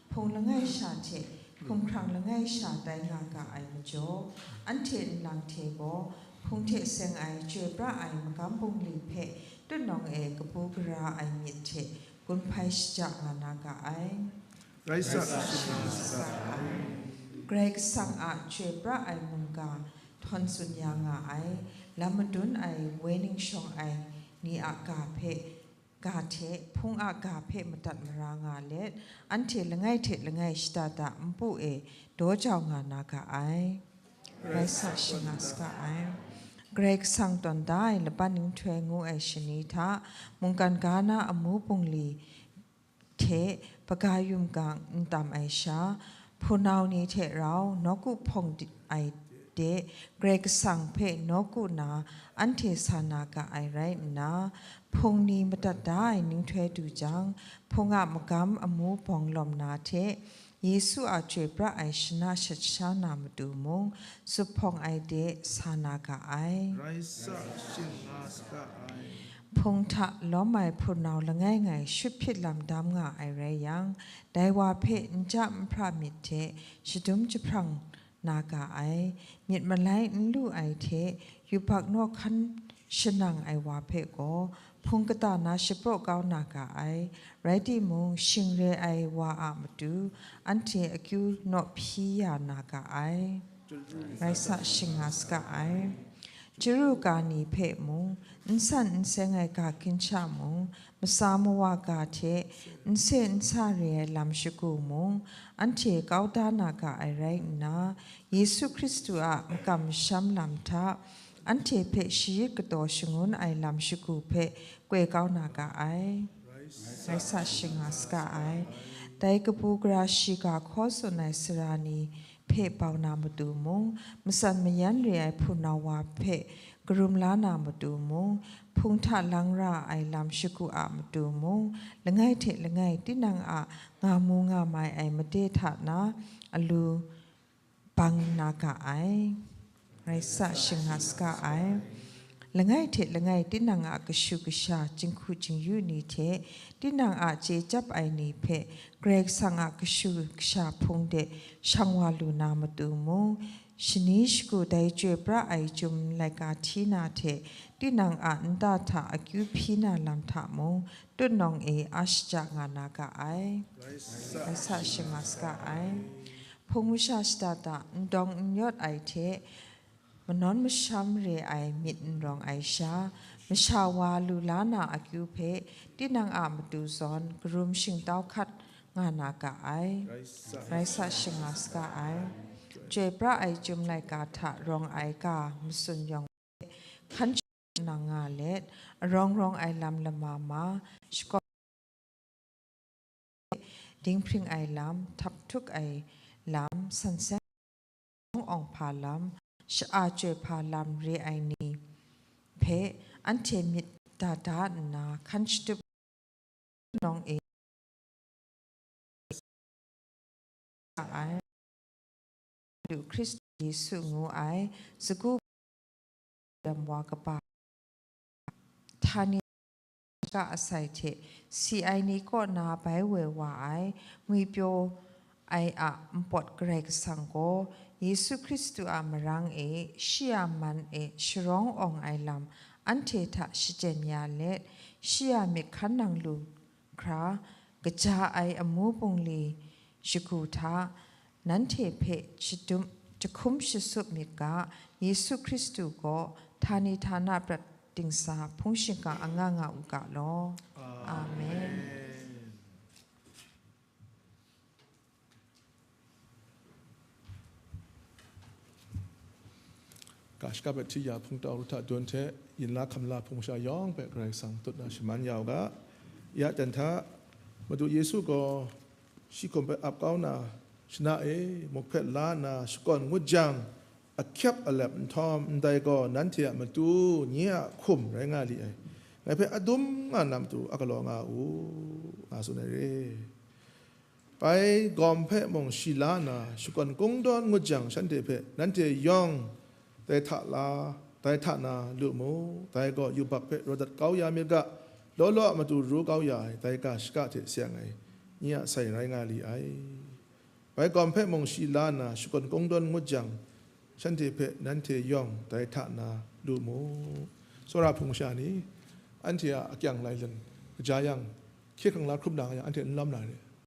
hpung langai sha hte hkumhkrang langai sha tai nga ga ai majaw, anhte nlang hte gaw hpung hte seng ai chyoi pra ai magam bungli hpe tutnawng e kabu gara ai myit hte gun hpai shaja nga na ga ai. Rai sa, Rai sa, Rai sa. Karai Kasang a chyoi pra ai mungga htawn tsun ya nga ai, lam madun ai, woi ning shawng ai ni a ga hpe, ga hte hpung a ga hpe madat mara nga let, anhte langai hte langai shada da npu e daw jau nga na ga ai. Rai sa, shing nga saga ai. Karai Kasang tawn da ai laban nhtoi ngu ai shani hta, mungkan ga na amu bungli hte hpaga yum gang n tam ai sha, hpunau ni hte rau nawku hpawng di-, ai de, Karai Kasang hpe nawku na anhte sa na ga ai rai nna, hpung ni madat da ai nhtoi du jang, hpung a magam amu bawng lawm na hte, Yesu a chyoi pra ai shana shat sha na matu mung, zuphpawng ai de sa na ga ai. Rai sa, shing nga saga ai. Hpung hta lawm ai hpunau langai ngai shut hpyit lam dam nga ai rai yang, dai wa hpe nja nhpra myit hte shadum jahprang na ga ai, myit malai n lu ai hte yubak naw hkan shanang ai wa hpe gaw, hpung kata na shapraw kau na ga ai, rai timung, shing re ai wa a matu, anhte akyu naw hpyi ya na ga ai. Rai sa, shing nga saga ai. Chyaru ga ni hpe mung, n san n seng ai ga ginhta mung, masa mawa ga hte n se n sa re ai lam shagu mung, anhte kau da na ga ai rai nna, Yesu Hkristu a makam masham lam hta, anhte hpe shayit kataw shangun ai lam shagu hpe koi kau na ga ai. Rai sa, shing nga saga ai. Dai kabu gara shiga hkaw tsun ai sara ni hpe bau na matu mung, matsan mayan re ai hpunau wa hpe karum la na matu mung, hpung hta lang ra ai lam shagu a matu mung, langai hte langai tinang a nga mu nga mai ai made hta na alu bang na ga ai. Rai sa, shing nga saga ai. Langai hte langai tinang a kashu kasha, jinghku jingyu ni hte tinang a chye chyap ai ni hpe Karai Kasang a kashu kasha hpung de shang wa lu na matu mung, shani shagu dai chyoi pra ai chyum laika hti na hte tinang a nta hta akyu hpyi na lam hta mung, tutnawng e a shaja nga na ga ai. Rai sa, shing nga saga ai. Hpung masha shada da n dawng n yawt ai hte, manawn masham re ai myit n rawng ai sha, masha wa lu la na akyu hpe tinang a matu zawn karum shingtau hkat nga na ga ai. Rai sa, shing nga saga ai. Chyoi pra ai chyum laika hta rawng ai ga matsun yawng hpe hkan nang nga let, arawng rawng ai lam lama ma, shakawn dinghpring ai lam, htaphtuk ai lam, sansen awng hpa lam, sha-a chyoi hpa lam re ai ni hpe anhte myit da da nna hkan shatup nawng e ai, Madu Hkristu Yesu ngu ai sagu lam wa kaba, htani shaka asai hte si ai ni kaw na bai woi wa ai, ngwipyaw ai a npawt Karai Kasang gaw, Yesu Hkristu a marang e, shi a man e sharawng awng ai lam anhte hta shachyen ya let, shi a myit hkan nang lu hkra, kaja ai amu bungli shagu hta nanhte hpe shadum, jahkum shasup myit ga, Yesu Hkristu gaw htani htana prat dingsa hpung shingkang anga nga u ga law. Amen. Ga shaka hpe hti ya hpung tau ru hta dun hte, yin la hkam la hpung sha yawng hpe Karai Kasang tut na shaman ya u ga. Ya jan hta, Madu Yesu gaw shi hkum hpe ap kau na, shana e muk hpe la nna shakawn ngut jang, ahkyep alep nhtawm, ndai gaw nanhte a matu nye a hkum rai nga li ai. Ngai hpe adum nga na matu a galaw nga u, nga tsun ai re. Bai gawm hpe mung shi la nna, shakawn kungdawn ngut jang, shanhte hpe, "Nanhte yawng dai hta la, dai hta na lu mu, dai gaw yubak hpe raw dat kau ya myit ga, law law a matu ru kau ya ai, dai ga shaka hte seng ai ni a sai rai nga li ai." Bai gawm hpe mung shi la nna, shakawn kungdawn ngut jang, shanhte hpe, "Nanhte yawng dai hta na lu mu." Tsawra hpung masha ni, anhte a akyang lai lan kaja yang, hkye hkrang la hkrum na nga yang, anhte n lawm na re.